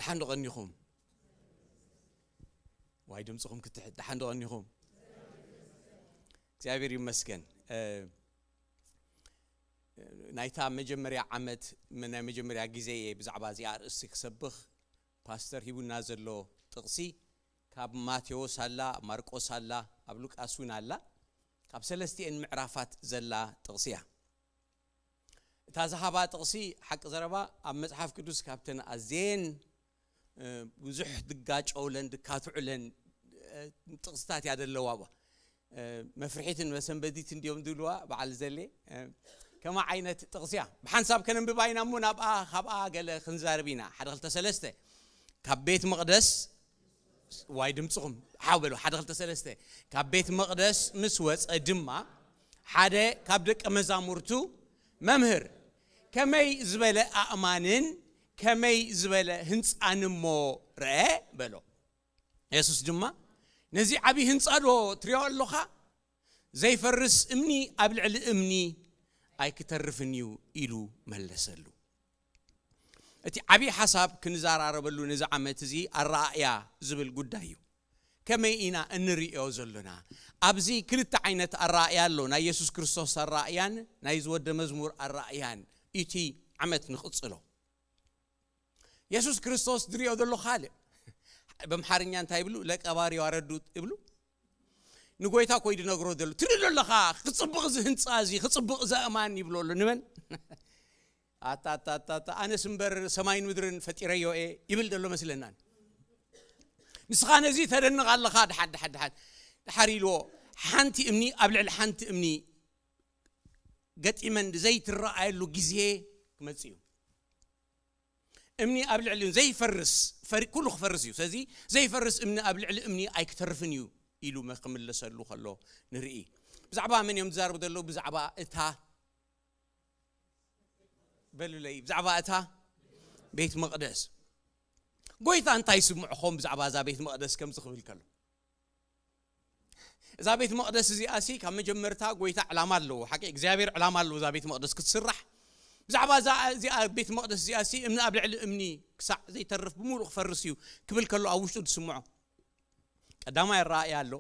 ደሓን ዶ ቀኒኹም? ዋይ ድምፅኹም ክትሕት። ደሓን ዶ ቀኒኹም? እግዚኣብሔር ይመስገን። ናይታ መጀመርያ ዓመት፣ ናይ መጀመርያ ግዜ እየ ብዛዕባ እዚኣ ኣርእስቲ ክሰብኽ። ፓስተር ሂቡና ዘሎ ጥቕሲ ካብ ማቴዎስ ኣላ፣ ማርቆስ ኣላ፣ ኣብ ሉቃስ እውን ኣላ። ካብ ሰለስቲኤን ምዕራፋት ዘላ ጥቕሲ እያ። እታ ዝሃባ ጥቕሲ፣ ሓቂ ዘረባ፣ ኣብ መጽሓፍ ቅዱስ ካብተን ኣዝየን ብዙሕ ድጋጨውለን ድካትዑለን ጥቕስታት እያ ዘለዋ። መፍርሒትን መሰንበዲትን እንዲዮም ዝብልዋ በዓል ዘሌ። ከማ ዓይነት ጥቕሲ እያ። ብሓንሳብ ከነንብባ ኢና እሞ ናብኣ ካብኣ ገለ ክንዛርብ ኢና። ሓደ ክልተ ሰለስተ። ካብ ቤት መቕደስ፣ ዋይ ድምፅኹም ሓው በሉ። ሓደ ክልተ ሰለስተ። ካብ ቤት መቕደስ ምስ ወፀ ድማ ሓደ ካብ ደቀ መዛሙርቱ፣ መምህር፣ ከመይ ዝበለ ኣእማንን ከመይ ዝበለ ህንፃን እሞ ረአ በሎ። የሱስ ድማ፣ ነዚ ዓብዪ ህንፃ ዶ ትሪኦ ኣለኻ? ዘይፈርስ እምኒ ኣብ ልዕሊ እምኒ ኣይክተርፍን እዩ ኢሉ መለሰሉ። እቲ ዓብዪ ሓሳብ ክንዘራረበሉ ነዚ ዓመት እዚ ኣረኣእያ ዝብል ጉዳይ እዩ። ከመይ ኢና እንርእዮ ዘሎና? ኣብዚ ክልተ ዓይነት ኣረኣእያ ኣሎ፣ ናይ የሱስ ክርስቶስ ኣረኣእያን ናይ ዝወደ መዝሙር ኣረኣእያን። እቲ ዓመት ንቕጽሎ። የሱስ ክርስቶስ ዝርእዮ ዘሎ ካልእ። በምሓርኛ እንታይ ይብሉ? ለቀባሪ ዋረዱ ይብሉ። ንጎይታ ኮይዱ ነግሮ ዘሎ፣ ትርኢ ኣለኻ፣ ክጽብቕ እዚ ህንጻ እዚ፣ ክጽብቕ እዚ ኣእማን ይብሎ ኣሎ። ንመን? ኣታ ኣታ ኣታ ኣታ፣ ኣነስ እምበር ሰማይን ምድርን ፈጢረዮ እየ ይብል ዘሎ መስለናን። ንስኻ ነዚ ተደንቕ ኣለኻ። ድሓን ድሓን ድሓን ድሓር ኢልዎ፣ ሓንቲ እምኒ ኣብ ልዕሊ ሓንቲ እምኒ ገጢመን ዘይትረኣየሉ ግዜ ክመጽእ እዩ። እምኒ ኣብ ልዕሊ ዘይፈርስ፣ ፈሪ-፣ ኩሉ ክፈርስ እዩ። ስለዚ ዘይፈርስ እምኒ ኣብ ልዕሊ እምኒ ኣይክተርፍን እዩ ኢሉ መ-፣ ክምለሰሉ ከሎ ንርኢ። ብዛዕባ መን እዮም ዝዛረቡ ዘለዉ? ብዛዕባ እታ፣ በሉለይ፣ ብዛዕባ እታ ቤት መቕደስ። ጎይታ እንታይ ይስምዖ ኾን ብዛዕባ እዛ ቤት መቕደስ ከምዚ ክብል ከሎ? እዛ ቤት መቕደስ እዚኣ ሲ ካብ መጀመርታ ጎይታ ዕላማ ኣለዎ። ሓቂ እግዚኣብሔር ዕላማ ኣለዎ እዛ ቤት መቕደስ ክትስራሕ። ብዛዕባ እዛ፣ እዚኣ ቤት መቕደስ እዚኣ ሲ እምኒ ኣብ ልዕሊ እምኒ ክሳዕ ዘይተርፍ ብምሉእ ክፈርስ እዩ ክብል ከሎ ኣብ ውሽጡ ዝስምዖ ቀዳማይ ኣረኣእያ ኣሎ።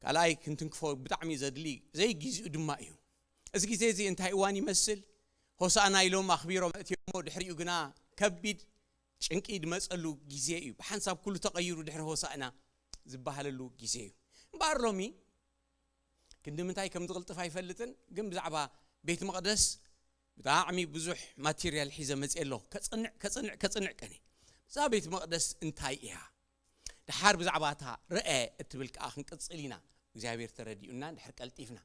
ካልኣይ ክንትንክፎ ብጣዕሚ ዘድሊ ዘይግዚኡ ድማ እዩ። እዚ ግዜ እዚ እንታይ እዋን ይመስል? ሆሳእና ኢሎም ኣኽቢሮም እትዮሞ፣ ድሕሪኡ ግና ከቢድ ጭንቂ ዝመጸሉ ግዜ እዩ። ብሓንሳብ ኩሉ ተቐይሩ ድሕሪ ሆሳእና ዝበሃለሉ ግዜ እዩ። እምበኣር ሎሚ ክንዲ ምንታይ ከም ዝቕልጥፍ ኣይፈልጥን፣ ግን ብዛዕባ ቤት መቕደስ ብጣዕሚ ብዙሕ ማቴርያል ሒዘ መፅየ ኣለኹ። ከፅንዕ፣ ከፅንዕ፣ ከፅንዕ ቀኒ። እዛ ቤት መቕደስ እንታይ እያ? ደሓር ብዛዕባ እታ ርአ እትብል ከኣ ክንቅጽል ኢና። እግዚኣብሔር ተረዲኡና እንድሕር ቀልጢፍና።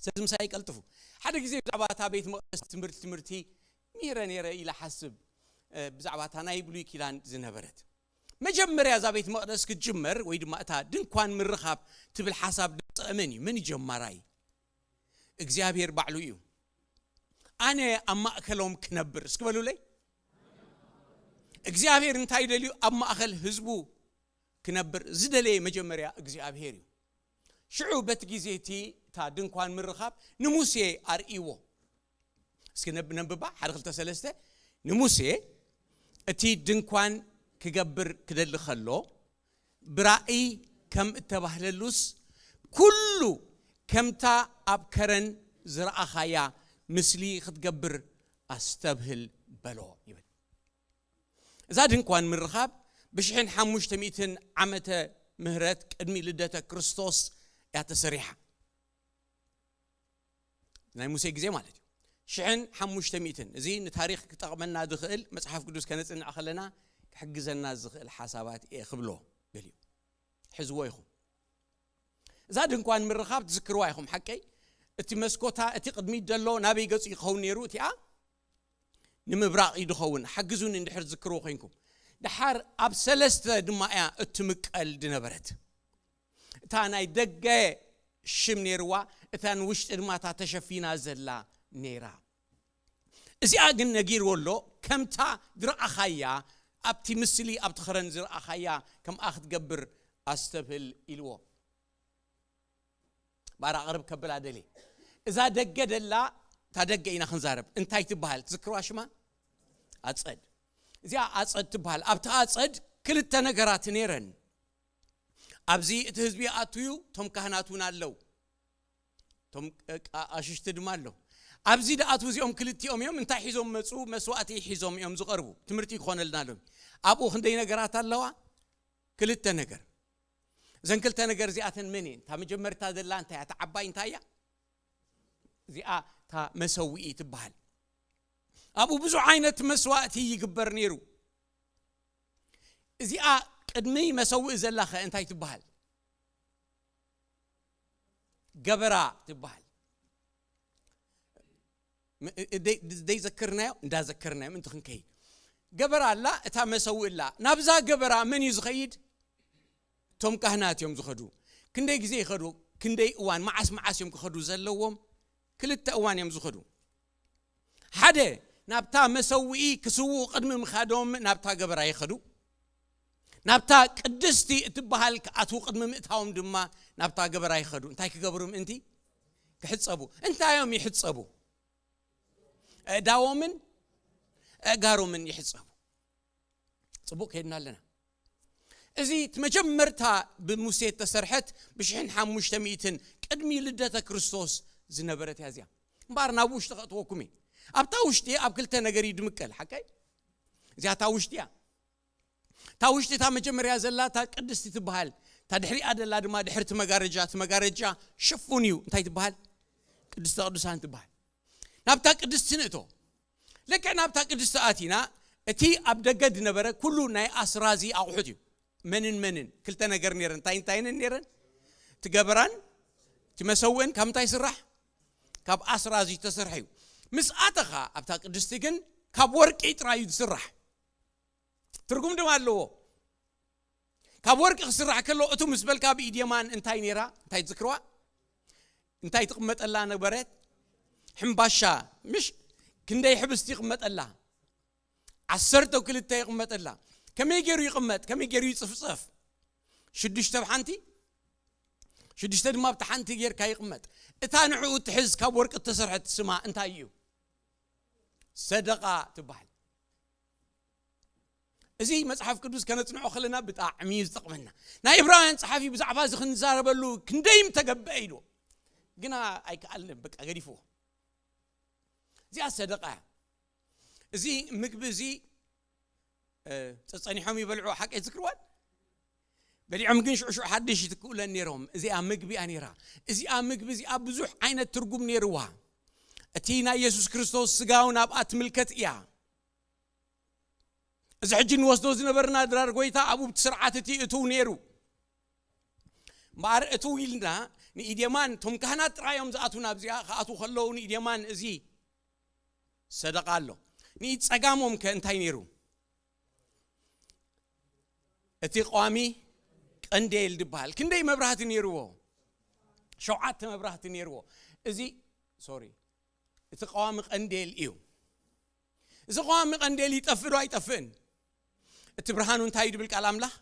ስለዚ ምሳይ ቀልጥፉ። ሓደ ግዜ ብዛዕባ እታ ቤት መቕደስ ትምህርቲ፣ ትምህርቲ ሚረ ነይረ ኢለ ሓስብ፣ እ፣ ብዛዕባ እታ ናይ ብሉይ ኪዳን ዝነበረት። መጀመርያ እዛ ቤት መቕደስ ክትጅመር ወይ ድማ እታ ድንኳን ምርኻብ ትብል ሓሳብ ድምፀ መን እዩ? መን እዩ ጀማራይ? እግዚኣብሔር ባዕሉ እዩ። ኣነ ኣብ ማእከሎም ክነብር፣ እስኪ በሉለይ። እግዚኣብሔር እንታይ ደልዩ? ኣብ ማእከል ህዝቡ ክነብር ዝደለየ መጀመርያ እግዚኣብሔር እዩ። ሽዑ በቲ ግዜ እቲ እታ ድንኳን ምርኻብ ንሙሴ ኣርእይዎ። እስኪ ነብ-፣ ነንብባ፣ ሓደ፣ ክልተ፣ ሰለስተ። ንሙሴ እቲ ድንኳን ክገብር ክደሊ ከሎ፣ ብራእይ ከም እተባህለሉስ፣ ኩሉ ከምታ ኣብ ከረን ዝረኣኻያ ምስሊ ክትገብር ኣስተብህል በሎ ይብል። እዛ ድንኳን ምርኻብ ብሽሕን ሓሙሽተ ሚእትን ዓመተ ምህረት ቅድሚ ልደተ ክርስቶስ እያ ተሰሪሓ። ናይ ሙሴ ግዜ ማለት እዩ። ሽሕን ሓሙሽተ ሚእትን፣ እዚ ንታሪኽ ክጠቕመና ዝኽእል መጽሓፍ ቅዱስ ከነጽንዕ ከለና ክሕግዘና ዝኽእል ሓሳባት እየ ክብሎ ገሊኡ። ሕዝዎ ኢኹም። እዛ ድንኳን ምርኻብ ትዝክርዋ ኢኹም፣ ሓቀይ? እቲ መስኮታ፣ እቲ ቅድሚት ዘሎ ናበይ ገጹ ይኸውን ነይሩ? እቲኣ ንምብራቕ እዩ ዝኸውን። ሓግዙኒ እንድሕር ትዝክርዎ ኮይንኩም። ደሓር ኣብ ሰለስተ ድማ እያ እትምቀል ዝነበረት። እታ ናይ ደገ ሽም ነይርዋ፣ እታ ንውሽጢ ድማ እታ ተሸፊና ዘላ ነይራ። እዚኣ ግን ነጊርዎ ኣሎ፣ ከምታ ዝረኣኻያ፣ ኣብቲ ምስሊ፣ ኣብቲ ኸረን ዝረኣኻያ ከምኣ ክትገብር ኣስተብህል ኢልዎ። ባራ ቅርብ ከብላ ደልየ። እዛ ደገ ደላ፣ እታ ደገ ኢና ክንዛረብ። እንታይ ትበሃል? ትዝክርዋ ሽማ? ኣጸድ። እዚኣ ኣጸድ ትበሃል። ኣብቲ ኣጸድ ክልተ ነገራት ነይረን። ኣብዚ እቲ ህዝቢ ይኣቱ እዩ፣ እቶም ካህናት እውን ኣለዉ፣ እቶም ቀሻሽቲ ድማ ኣለዉ። ኣብዚ ደኣቱ እዚኦም ክልቲኦም እዮም። እንታይ ሒዞም መጹ? መስዋእቲ ሒዞም እዮም ዝቐርቡ። ትምህርቲ ይኾነልና ኣሎ። ኣብኡ ክንደይ ነገራት ኣለዋ? ክልተ ነገር። እዘን ክልተ ነገር እዚኣተን መን እየን? እታ መጀመርታ ዘላ እንታይ እያ? እታ ዓባይ እንታይ እያ? እዚኣ እታ መሰውኢ ትበሃል። ኣብኡ ብዙሕ ዓይነት መስዋእቲ ይግበር ነይሩ። እዚኣ ቅድሚ መሰውኢ ዘላ ኸ እንታይ ትበሃል? ገበራ ትበሃል። ም-፣ እ-፣ ደይ-፣ ደይ ዘከርናዮ፣ እንዳዘከርናዮ ምእንቲ ክንከይድ። ገበራ ኣላ፣ እታ መሰውኢ ኣላ። ናብዛ ገበራ መን እዩ ዝኸይድ? እቶም ካህናት እዮም ዝኸዱ። ክንደይ ግዜ ይኸዱ? ክንደይ እዋን? መዓስ መዓስ እዮም ክኸዱ ዘለዎም? ክልተ እዋን እዮም ዝኸዱ። ሓደ፣ ናብታ መሰውኢ ክስውኡ ቅድሚ ምኻዶም ናብታ ገበራ ይኸዱ። ናብታ ቅድስቲ እትበሃል ክኣትዉ ቅድሚ ምእታዎም ድማ ናብታ ገበራ ይኸዱ። እንታይ ክገብሩ ምእንቲ? ክሕጸቡ። እንታይ እዮም ይሕጸቡ? ኣእዳዎምን ኣእጋሮምን ይሕጸቡ። ጽቡቕ ከይድና ኣለና። እዚ እቲ መጀመርታ ብሙሴ እተሰርሐት ብሽሕን ሓሙሽተ ሚእትን ቅድሚ ልደተ ክርስቶስ ዝነበረት እያ እዚኣ። እምበኣር ናብ ውሽጢ ከእትወኩም እየ። ኣብታ ውሽጢ ኣብ ክልተ ነገር እዩ ድምቀል፣ ሓቀይ? እዚኣ እታ ውሽጢ እያ። እታ ውሽጢ እታ መጀመርያ ዘላ እታ ቅድስቲ ትበሃል። እታ ድሕሪኣ ዘላ ድማ ድሕርቲ መጋረጃ፣ እቲ መጋረጃ ሽፉን እዩ። እንታይ ትበሃል? ቅድስተ ቅዱሳን ትበሃል። ናብታ ቅድስቲ ንእቶ። ልክዕ ናብታ ቅድስቲ ኣቲና፣ እቲ ኣብ ደገ ዝነበረ ኩሉ ናይ ኣስራዚ ኣቑሑት እዩ። መንን መንን? ክልተ ነገር ነይረን። እንታይ እንታይን ነይረን? እቲ ገበራን እቲ መሰውእን ካብ እንታይ ይስራሕ? ካብ ኣስራዚ ዝተሰርሐ እዩ። ምስ ኣተኻ ኣብታ ቅድስቲ ግን ካብ ወርቂ ጥራይ እዩ ዝስራሕ። ትርጉም ድማ ኣለዎ። ካብ ወርቂ ክስራሕ ከሎ፣ እቱ ምስ በልካ ብኢድ የማን እንታይ ነይራ? እንታይ ትዝክርዋ? እንታይ ትቕመጠላ ነበረት? ሕምባሻ፣ ምሽ? ክንደይ ሕብስቲ ይቕመጠላ? ዓሰርተ ክልተ ይቕመጠላ። ከመይ ገይሩ ይቕመጥ? ከመይ ገይሩ ይጽፍጸፍ? ሽዱሽተ ኣብ ሓንቲ፣ ሽዱሽተ ድማ ኣብቲ ሓንቲ ጌርካ ይቕመጥ። እታ ንዕኡ ትሕዝ ካብ ወርቂ እተሰርሐት ስማ እንታይ እዩ? ሰደቓ ትበሃል። እዚ መጽሓፍ ቅዱስ ከነጽንዖ ከለና ብጣዕሚ እዩ ዝጠቕመና። ናይ ዕብራውያን ጸሓፊ ብዛዕባ እዚ ክንዛረበሉ ክንደይ ምተገብአ ኢሉ፣ ግና ኣይከኣልን፣ በቃ ገዲፍዎ። እዚኣ ሰደቓ እያ። እዚ ምግቢ እዚ፣ እ፣ ጸጸኒሖም ይበልዑ፣ ሓቂ ዝክርዋን በሊዖም ግን ሽዑ ሽዑ ሓድሽ ይትክኡለን ነይሮም። እዚኣ ምግቢ እያ ነይራ። እዚኣ ምግቢ እዚኣ ብዙሕ ዓይነት ትርጉም ነይርዋ። እቲ ናይ የሱስ ክርስቶስ ስጋውን ኣብኣ ትምልከት እያ። እዚ ሕጂ ንወስዶ ዝነበርና ድራር ጎይታ ኣብኡ ብቲ ስርዓት እቲ እትው ነይሩ። እምበኣር እትው ኢልና ንኢድ የማን፣ እቶም ካህናት ጥራይ እዮም ዝኣትዉ ናብዚኣ፣ ክኣትዉ ከለዉ ንኢድ የማን እዚ ሰደቓ ኣሎ። ንኢድ ጸጋሞም ከ እንታይ ነይሩ? እቲ ቀዋሚ ቀንዴል ድበሃል። ክንደይ መብራህቲ ነይርዎ? ሸውዓተ መብራህቲ ነይርዎ። እዚ፣ ሶሪ፣ እቲ ቀዋሚ ቀንዴል እዩ። እዚ ቀዋሚ ቀንዴል ይጠፍእ ዶ ኣይጠፍእን? እቲ ብርሃኑ እንታይ እዩ ድብል ቃል ኣምላኽ?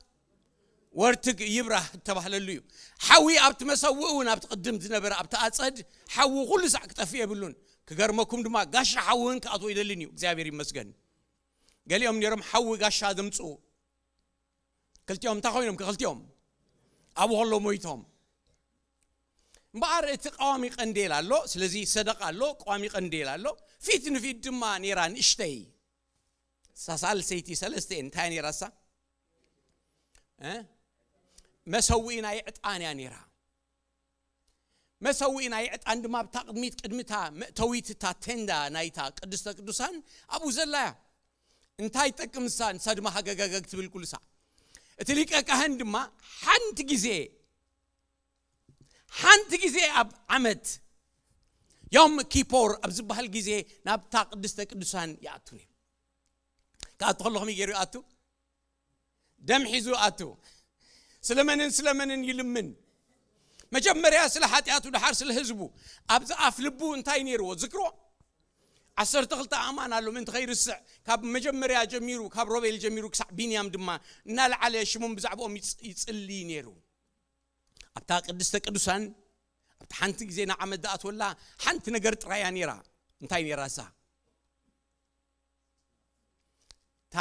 ወርትግ ይብራህ እተባህለሉ እዩ። ሓዊ ኣብቲ መሰውእ እውን ኣብቲ ቅድም ዝነበረ ኣብቲ ኣጸድ ሓዊ ኩሉ ሳዕ ክጠፍእ የብሉን። ክገርመኩም ድማ ጋሻ ሓዊ እውን ክኣትዎ ይደልን እዩ። እግዚኣብሔር ይመስገን። ገሊኦም ነይሮም ሓዊ ጋሻ ዘምጽኡ። ክልቲኦም እንታይ ኮይኖም? ክልቲኦም ኣብኡ ከሎ ሞይቶም። እምበኣር እቲ ቀዋሚ ቀንዴል ኣሎ። ስለዚ ሰደቓ ኣሎ፣ ቀዋሚ ቀንዴል ኣሎ። ፊት ንፊት ድማ ነይራ ንእሽተይ ሳሳልሰይቲ ሰለስተ እየን። እንታይ ነይራ እሳ? እ? መሰውኢ ናይ ዕጣን እያ ነይራ። መሰውኢ ናይ ዕጣን ድማ ኣብታ ቅድሚት፣ ቅድሚታ መእተዊት እታ ቴንዳ ናይታ ቅድስተ ቅዱሳን ኣብኡ ዘላ እያ። እንታይ ትጠቅም እሳ? ንሳ ድማ ሃገጋገግ ትብል ኩሉ ሳዕ። እቲ ሊቀ ካህን ድማ ሓንቲ ግዜ፣ ሓንቲ ግዜ ኣብ ዓመት ዮም ኪፖር ኣብ ዝበሃል ግዜ ናብታ ቅድስተ ቅዱሳን ይኣቱ ነይሩ። ክኣቱ ከሎ ከመይ ገይሩ ይኣቱ? ደም ሒዙ ይኣቱ። ስለመንን ስለመንን ይልምን? መጀመርያ ስለ ሓጢኣቱ፣ ደሓር ስለ ህዝቡ። ኣብዚ ኣፍ ልቡ እንታይ ነይርዎ? ዝክሮ ዓሰርተ ክልተ ኣእማን ኣሎ፣ ምእንቲ ከይርስዕ። ካብ መጀመርያ ጀሚሩ፣ ካብ ሮቤል ጀሚሩ ክሳዕ ቢንያም ድማ እናለዓለ ሽሞም ብዛዕባኦም ይጽ-፣ ይጽሊ ነይሩ። ኣብታ ቅድስተ ቅዱሳን፣ ኣብቲ ሓንቲ ግዜ ንዓመት ዝኣትወላ ሓንቲ ነገር ጥራይ እያ ነይራ። እንታይ ነይራ እሳ? እታ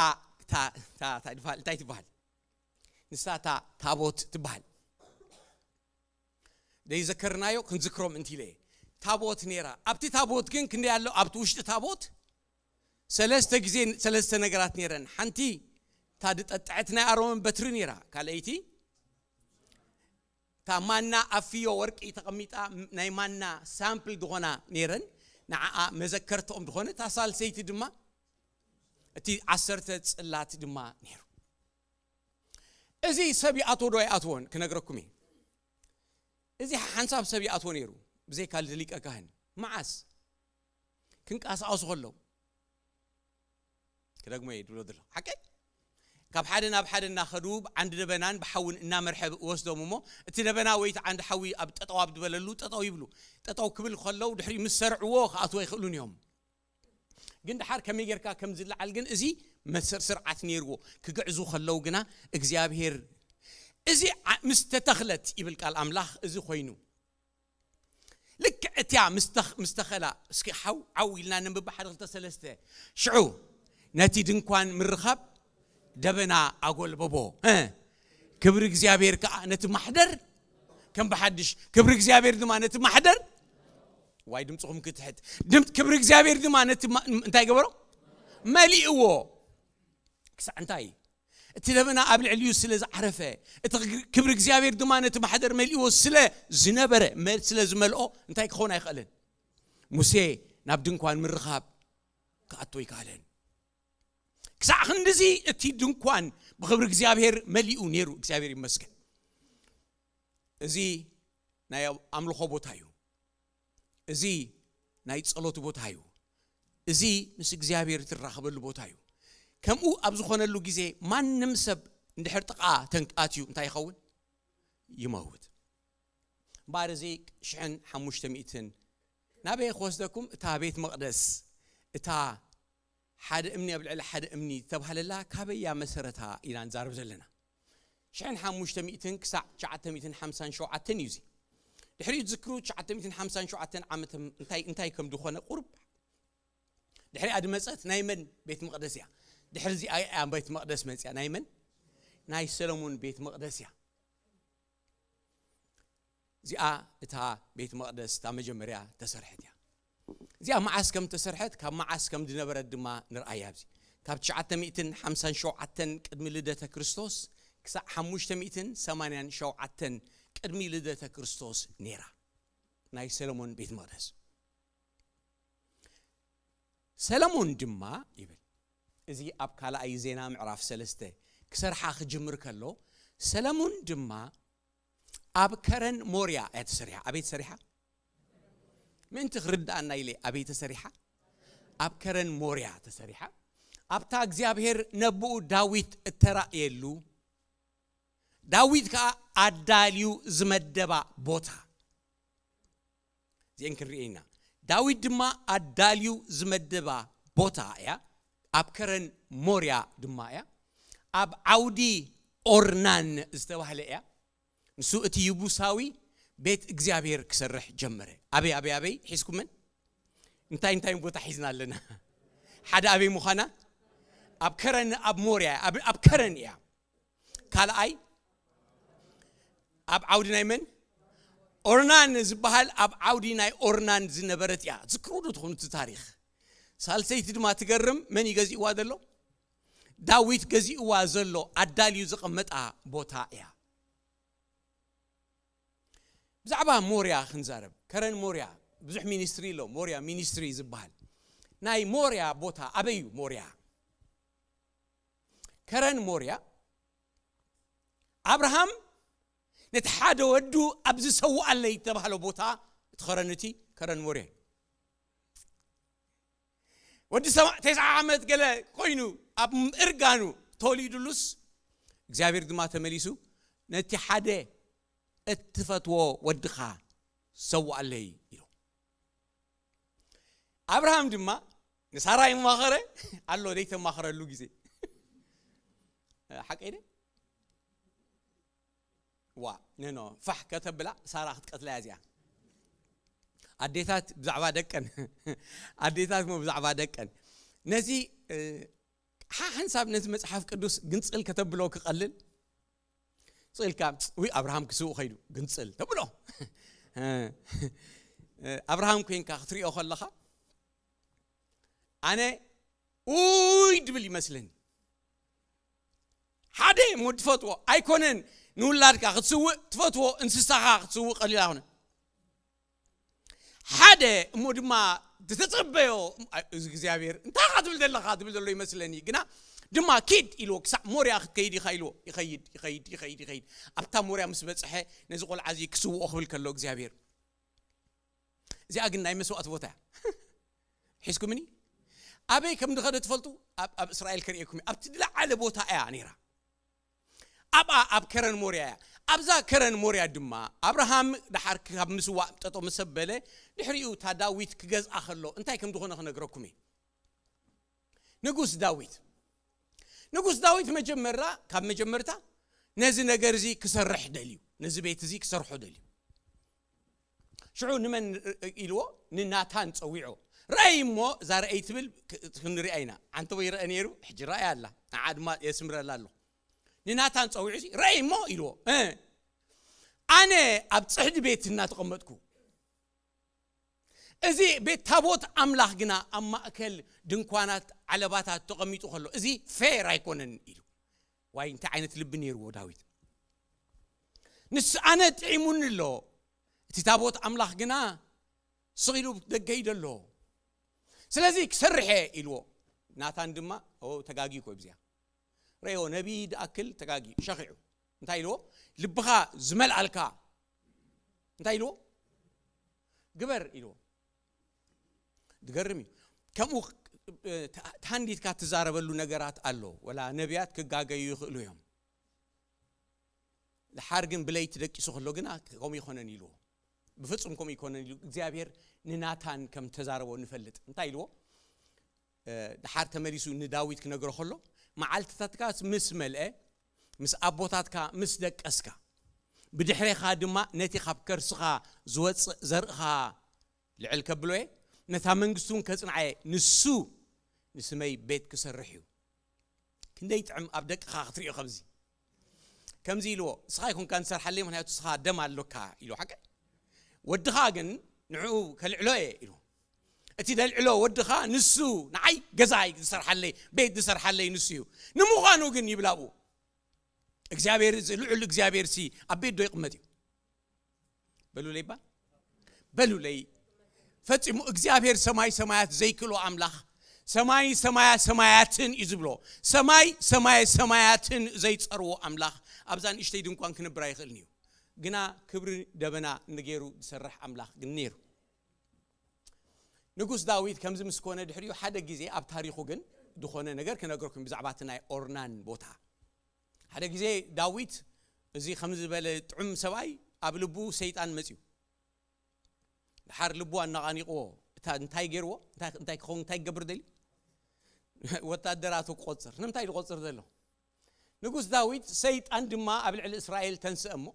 እንታይ ትበሃል? ንሳ እታ ታቦት ትበሃል። ዘይዘከርናዮ ክንዝክሮም እንት ኢለ እየ። ታቦት ነይራ። ኣብቲ ታቦት ግን ክንደይ ኣሎ? ኣብቲ ውሽጢ ታቦት ሰለስተ ግዜ ሰለስተ ነገራት ነይረን። ሓንቲ እታ ዝጠጥዐት ናይ ኣሮን በትሪ ነይራ። ካልኣይቲ እታ ማና ኣብ ፍዮ ወርቂ ተቐሚጣ ናይ ማና ሳምፕል ዝኾና ነይረን። ንዓኣ መዘከርትኦም ዝኾነ፣ እታ ሳልሰይቲ ድማ እቲ ዓሰርተ ጽላት ድማ ነይሩ። እዚ ሰብ ይኣትዎ ዶ ኣይኣትዎን ክነግረኩም እየ። እዚ ሓንሳብ ሰብ ይኣትዎ ነይሩ፣ ብዘይካ ልደ ሊቀ ካህን። መዓስ ክንቀሳቐሱ ከለዉ፣ ክደግሞ እየ ድብሎ ዘለኹ ሓቀይ፣ ካብ ሓደ ናብ ሓደ እናኸዱ ዓንዲ ደበናን ብሓውን እናመርሐ ወስዶም እሞ፣ እቲ ደበና ወይ እቲ ዓንዲ ሓዊ ኣብ ጠጠው ኣብ ዝበለሉ ጠጠው ይብሉ። ጠጠው ክብል ከለዉ ድሕሪ ምስ ሰርዕዎ ክኣትዎ ኣይኽእሉን እዮም። ግን ድሓር ከመይ ጌርካ ከም ዝለዓል ግን እዚ መስር ስርዓት ነይርዎ። ክግዕዙ ከለዉ ግና እግዚኣብሔር እዚ ዓ- ምስ ተተኽለት ይብል ቃል ኣምላኽ፣ እዚ ኮይኑ ልክዕ እቲያ ምስ ተኽ- ምስ ተኸላ፣ እስኪ ሓው ዓው ኢልና ነንብብ፣ ሓደ ክልተ ሰለስተ። ሽዑ ነቲ ድንኳን ምርኻብ ደበና ኣጎልበቦ። እ፣ ክብሪ እግዚኣብሔር ከኣ ነቲ ማሕደር ከም ብሓድሽ፣ ክብሪ እግዚኣብሔር ድማ ነቲ ማሕደር፣ ዋይ ድምፅኹም ክትሕት፣ ድም- ክብሪ እግዚኣብሔር ድማ ነቲ ማ- እንታይ ገበሮ? መሊእዎ። ክሳዕ እንታይ? እቲ ደበና ኣብ ልዕሊኡ ስለ ዝዓረፈ፣ እቲ ክብሪ እግዚኣብሔር ድማ ነቲ ማሕደር መሊእዎ ስለ ዝነበረ፣ መ- ስለ ዝመልኦ እንታይ ክኸውን ኣይኽእልን። ሙሴ ናብ ድንኳን ምርኻብ ክኣቶ ኣይከኣለን። ክሳዕ ክንድዚ እቲ ድንኳን ብኽብሪ እግዚኣብሔር መሊኡ ነይሩ። እግዚኣብሔር ይመስገን። እዚ ናይ ኣምልኾ ቦታ እዩ። እዚ ናይ ጸሎት ቦታ እዩ። እዚ ምስ እግዚኣብሔር እትራኸበሉ ቦታ እዩ። ከምኡ ኣብ ዝኾነሉ ግዜ ማንም ሰብ እንድሕር ጥቓ ተንክ- ኣትዩ እንታይ ይኸውን? ይመውት። እምበኣር እዚ ሽሕን ሓሙሽተ ሚእትን ናበይ ክወስደኩም? እታ ቤት መቕደስ፣ እታ ሓደ እምኒ ኣብ ልዕሊ ሓደ እምኒ ዝተባህለላ ካበይ እያ መሰረታ ኢና ንዛረብ ዘለና። ሽሕን ሓሙሽተ ሚእትን ክሳዕ ትሽዓተ ሚእትን ሓምሳን ሸውዓተን እዩ እዚ። ድሕሪኡ ትዝክሩ፣ ትሽዓተ ሚእትን ሓምሳን ሸውዓተን ዓመተ እንታይ እንታይ ከም ዝኾነ ቁሩብ ድሕሪኣ ዝመጸት ናይ መን ቤት መቕደስ እያ? ድሕሪ እዚኣ እያ ቤት መቕደስ መጽያ። ናይ መን? ናይ ሰለሞን ቤት መቕደስ እያ። እዚኣ እታ ቤት መቕደስ እታ መጀመርያ ተሰርሐት እያ። እዚኣ መዓስ ከም ተሰርሐት፣ ካብ መዓስ ከም ዝነበረት ድማ ንርኣያ ኣብዚ። ካብ ትሽዓተ ሚእትን ሓምሳን ሸውዓተን ቅድሚ ልደተ ክርስቶስ ክሳዕ ሓሙሽተ ሚእትን ሰማንያን ሸውዓተን ቅድሚ ልደተ ክርስቶስ ነይራ፣ ናይ ሰለሞን ቤት መቕደስ። ሰለሞን ድማ ይብል፣ እዚ ኣብ ካልኣይ ዜና ምዕራፍ ሰለስተ ክሰርሓ ክጅምር ከሎ፣ ሰለሞን ድማ ኣብ ከረን ሞርያ እያ ተሰሪሓ። ኣበይ ተሰሪሓ? ምእንቲ ክርድኣና ኢለ፣ ኣበይ ተሰሪሓ? ኣብ ከረን ሞርያ ተሰሪሓ። ኣብታ እግዚኣብሔር ነብኡ ዳዊት እተራእየሉ፣ ዳዊት ከኣ ኣዳልዩ ዝመደባ ቦታ። እዚአን ክንርኢ ኢና። ዳዊት ድማ ኣዳልዩ ዝመደባ ቦታ እያ። ኣብ ከረን ሞርያ ድማ እያ። ኣብ ዓውዲ ኦርናን ዝተባህለ እያ። ንሱ እቲ ይቡሳዊ ቤት እግዚኣብሔር ክሰርሕ ጀመረ። ኣበይ፣ ኣበይ፣ ኣበይ ሒዝኩመን? እንታይ፣ እንታይ ቦታ ሒዝና ኣለና? ሓደ ኣበይ ምዃና? ኣብ ከረን፣ ኣብ ሞርያ፣ ኣብ፣ ኣብ ከረን እያ። ካልኣይ፣ ኣብ ዓውዲ ናይ መን? ኦርናን ዝበሃል፣ ኣብ ዓውዲ ናይ ኦርናን ዝነበረት እያ። ዝክሩ ዶ ትኾኑ እቲ ታሪኽ? ሳልሰይቲ ድማ ትገርም፣ መን እዩ ገዚእዋ ዘሎ? ዳዊት ገዚእዋ ዘሎ፣ ኣዳልዩ ዘቐመጣ ቦታ እያ። ብዛዕባ ሞርያ ክንዛረብ፣ ከረን ሞርያ፣ ብዙሕ ሚኒስትሪ ኣሎ፣ ሞርያ ሚኒስትሪ ዝበሃል። ናይ ሞርያ ቦታ ኣበይ እዩ? ሞርያ፣ ከረን ሞርያ፣ ኣብርሃም ነቲ ሓደ ወዱ ኣብ ዝሰውኣለይ ዝተባህለ ቦታ፣ እቲ ከረን እቲ ከረን ሞርያ እዩ። ወዲ ሰባ-፣ ተስዓ ዓመት ገለ ኮይኑ ኣብ እርጋኑ ተወሊዱሉስ፣ እግዚኣብሔር ድማ ተመሊሱ፣ ነቲ ሓደ እትፈትዎ ወድኻ ሰውኣለይ ኢሉ። ኣብርሃም ድማ ንሳራ ይማኸረ ኣሎ፣ ዘይተማኸረሉ ግዜ። ሓቀይ ደ? ዋ፣ ነኖ፣ ፋሕ ከተብላ ሳራ ክትቀትላ እያ እዚኣ። ኣዴታት ብዛዕባ ደቀን፣ ኣዴታት ሞ ብዛዕባ ደቀን። ነዚ፣ እ፣ ሓ- ሓንሳብ ነቲ መጽሓፍ ቅዱስ ግንጽል ከተብሎ ክቐልል ጽልካ። ውይ፣ ኣብርሃም ክስውእ ኸይዱ ግንጽል ተብሎ። ኣብርሃም ኮይንካ ክትሪኦ ከለኻ ኣነ ውይ ድብል ይመስለኒ። ሓደ እሞ ትፈትዎ ኣይኮነን፣ ንውላድካ ክትስውእ ትፈትዎ፣ እንስሳኻ ክትስውእ ቀሊል ኣይኮነን። ሓደ እሞ ድማ ዝተጸበዮ፣ እዚ እግዚኣብሔር እንታይ ኻ ትብል ዘለኻ ትብል ዘሎ ይመስለኒ። ግና ድማ ኪድ ኢልዎ፣ ክሳዕ ሞርያ ክትከይድ ኢኻ ኢልዎ። ይኸይድ ይኸይድ ይኸይድ ይኸይድ። ኣብታ ሞርያ ምስ በጽሐ ነዚ ቆልዓ እዚ ክስውኦ ክብል ከሎ እግዚኣብሔር፣ እዚኣ ግን ናይ መስዋእቲ ቦታ እያ። ሒዝኩምኒ? ኣበይ ከም ዝኸደ ትፈልጡ? ኣብ ኣብ እስራኤል ከርእየኩም እየ። ኣብቲ ዝለዓለ ቦታ እያ ነይራ። ኣብኣ ኣብ ከረን ሞርያ እያ። ኣብዛ ከረን ሞርያ ድማ ኣብርሃም ደሓር ካብ ምስዋእ ጠጠው ምስ ኣበለ፣ ድሕሪኡ እታ ዳዊት ክገዝኣ ከሎ እንታይ ከም ዝኾነ ክነግረኩም እየ። ንጉስ ዳዊት ንጉስ ዳዊት መጀመርታ ካብ መጀመርታ ነዚ ነገር እዚ ክሰርሕ ደልዩ፣ ነዚ ቤት እዚ ክሰርሖ ደልዩ። ሽዑ ንመን ኢልዎ? ንናታን ጸዊዖ። ረኣይ እሞ እዛ ረኣይ ትብል ክንሪኣ ኢና። ዓንተቦ ይረአ ነይሩ፣ ሕጂ ረኣይ ኣላ። ንዓ ድማ የስምረላ ኣለኹ። ንናታን ጸዊዑ ሲ ረኣይ እሞ ኢልዎ፣ ኣነ ኣብ ጽሕዲ ቤት እናተቐመጥኩ፣ እዚ ቤት ታቦት ኣምላኽ ግና ኣብ ማእከል ድንኳናት ዓለባታት ተቐሚጡ ከሎ፣ እዚ ፌር ኣይኮነን ኢሉ። ዋይ፣ እንታይ ዓይነት ልቢ ነይርዎ ዳዊት። ንስ ኣነ ጥዒሙኒ ኣሎ፣ እቲ ታቦት ኣምላኽ ግና ስቕ ኢሉ ደገ ይደሎ። ስለዚ ክሰርሐ ኢልዎ። ናታን ድማ ተጋጊ ኮ ብዚያ ረዮ ነቢ ድኣክል ተጋጊ ሸኺዑ እንታይ ኢልዎ? ልብኻ ዝመልኣልካ እንታይ ኢልዎ? ግበር ኢልዎ። ዝገርም እዩ። ከምኡ ታንዲትካ ትዛረበሉ ነገራት ኣሎ። ወላ ነቢያት ክጋገዩ ይኽእሉ እዮም። ድሓር ግን ብለይቲ ደቂሱ ከሎ ግና ከምኡ ይኮነን ኢልዎ። ብፍጹም ከምኡ ይኮነን ኢሉ እግዚኣብሔር ንናታን ከም ተዛረቦ ንፈልጥ። እንታይ ኢልዎ? ድሓር ተመሊሱ ንዳዊት ክነግሮ ከሎ፣ መዓልትታትካ ምስ መልአ፣ ምስ ኣቦታትካ ምስ ደቀስካ፣ ብድሕሬኻ ድማ ነቲ ካብ ከርስኻ ዝወፅእ ዘርእኻ ልዕል ከብሎ እየ፣ ነታ መንግስቲ እውን ከጽንዓ እየ። ንሱ ንስመይ ቤት ክሰርሕ እዩ። ክንደይ ጥዕም ኣብ ደቅኻ ክትሪኦ። ከምዚ ከምዚ ኢልዎ፣ እስኻ ይኮንካ ንሰርሓለይ፣ ምክንያቱ እስኻ ደም ኣሎካ ኢልዎ። ሓቂ ወድኻ ግን ንዕኡ ከልዕሎ እየ ኢልዎ። እቲ ደልዕሎ ወድኻ ንሱ ንዓይ ገዛይ ዝሰርሓለይ፣ ቤት ዝሰርሓለይ ንሱ እዩ። ንምዃኑ ግን ይብላቡ እግዚኣብሔር፣ እዚ ልዑል እግዚኣብሔር ሲ ኣብ ቤት ዶ ይቕመጥ እዩ? በሉለይ ባ በሉለይ። ፈጺሙ እግዚኣብሔር ሰማይ ሰማያት ዘይክእሎ ኣምላኽ፣ ሰማይ ሰማያ ሰማያትን እዩ ዝብሎ። ሰማይ ሰማያ ሰማያትን ዘይጸርዎ ኣምላኽ ኣብዛ ንእሽተይ ድንኳን ክነብር ኣይኽእልን እዩ። ግና ክብሪ ደበና ንገይሩ ዝሰርሕ ኣምላኽ ግን ነይሩ። ንጉስ ዳዊት ከምዚ ምስ ኮነ ድሕሪኡ ሓደ ግዜ ኣብ ታሪኹ ግን ዝኾነ ነገር ክነግረኩም ብዛዕባ እቲ ናይ ኦርናን ቦታ። ሓደ ግዜ ዳዊት እዚ ከም ዝበለ ጥዑም ሰብኣይ ኣብ ልቡ ሰይጣን መጽዩ። ድሓር ልቡ ኣነቓኒቕዎ። እታ እንታይ ገይርዎ? እንታይ እንታይ ክኸውን እንታይ ክገብር ደልዩ? ወታደራቱ ክቆጽር። ንምንታይ ዝቆጽር ዘሎ? ንጉስ ዳዊት ሰይጣን ድማ ኣብ ልዕሊ እስራኤል ተንስአ እሞ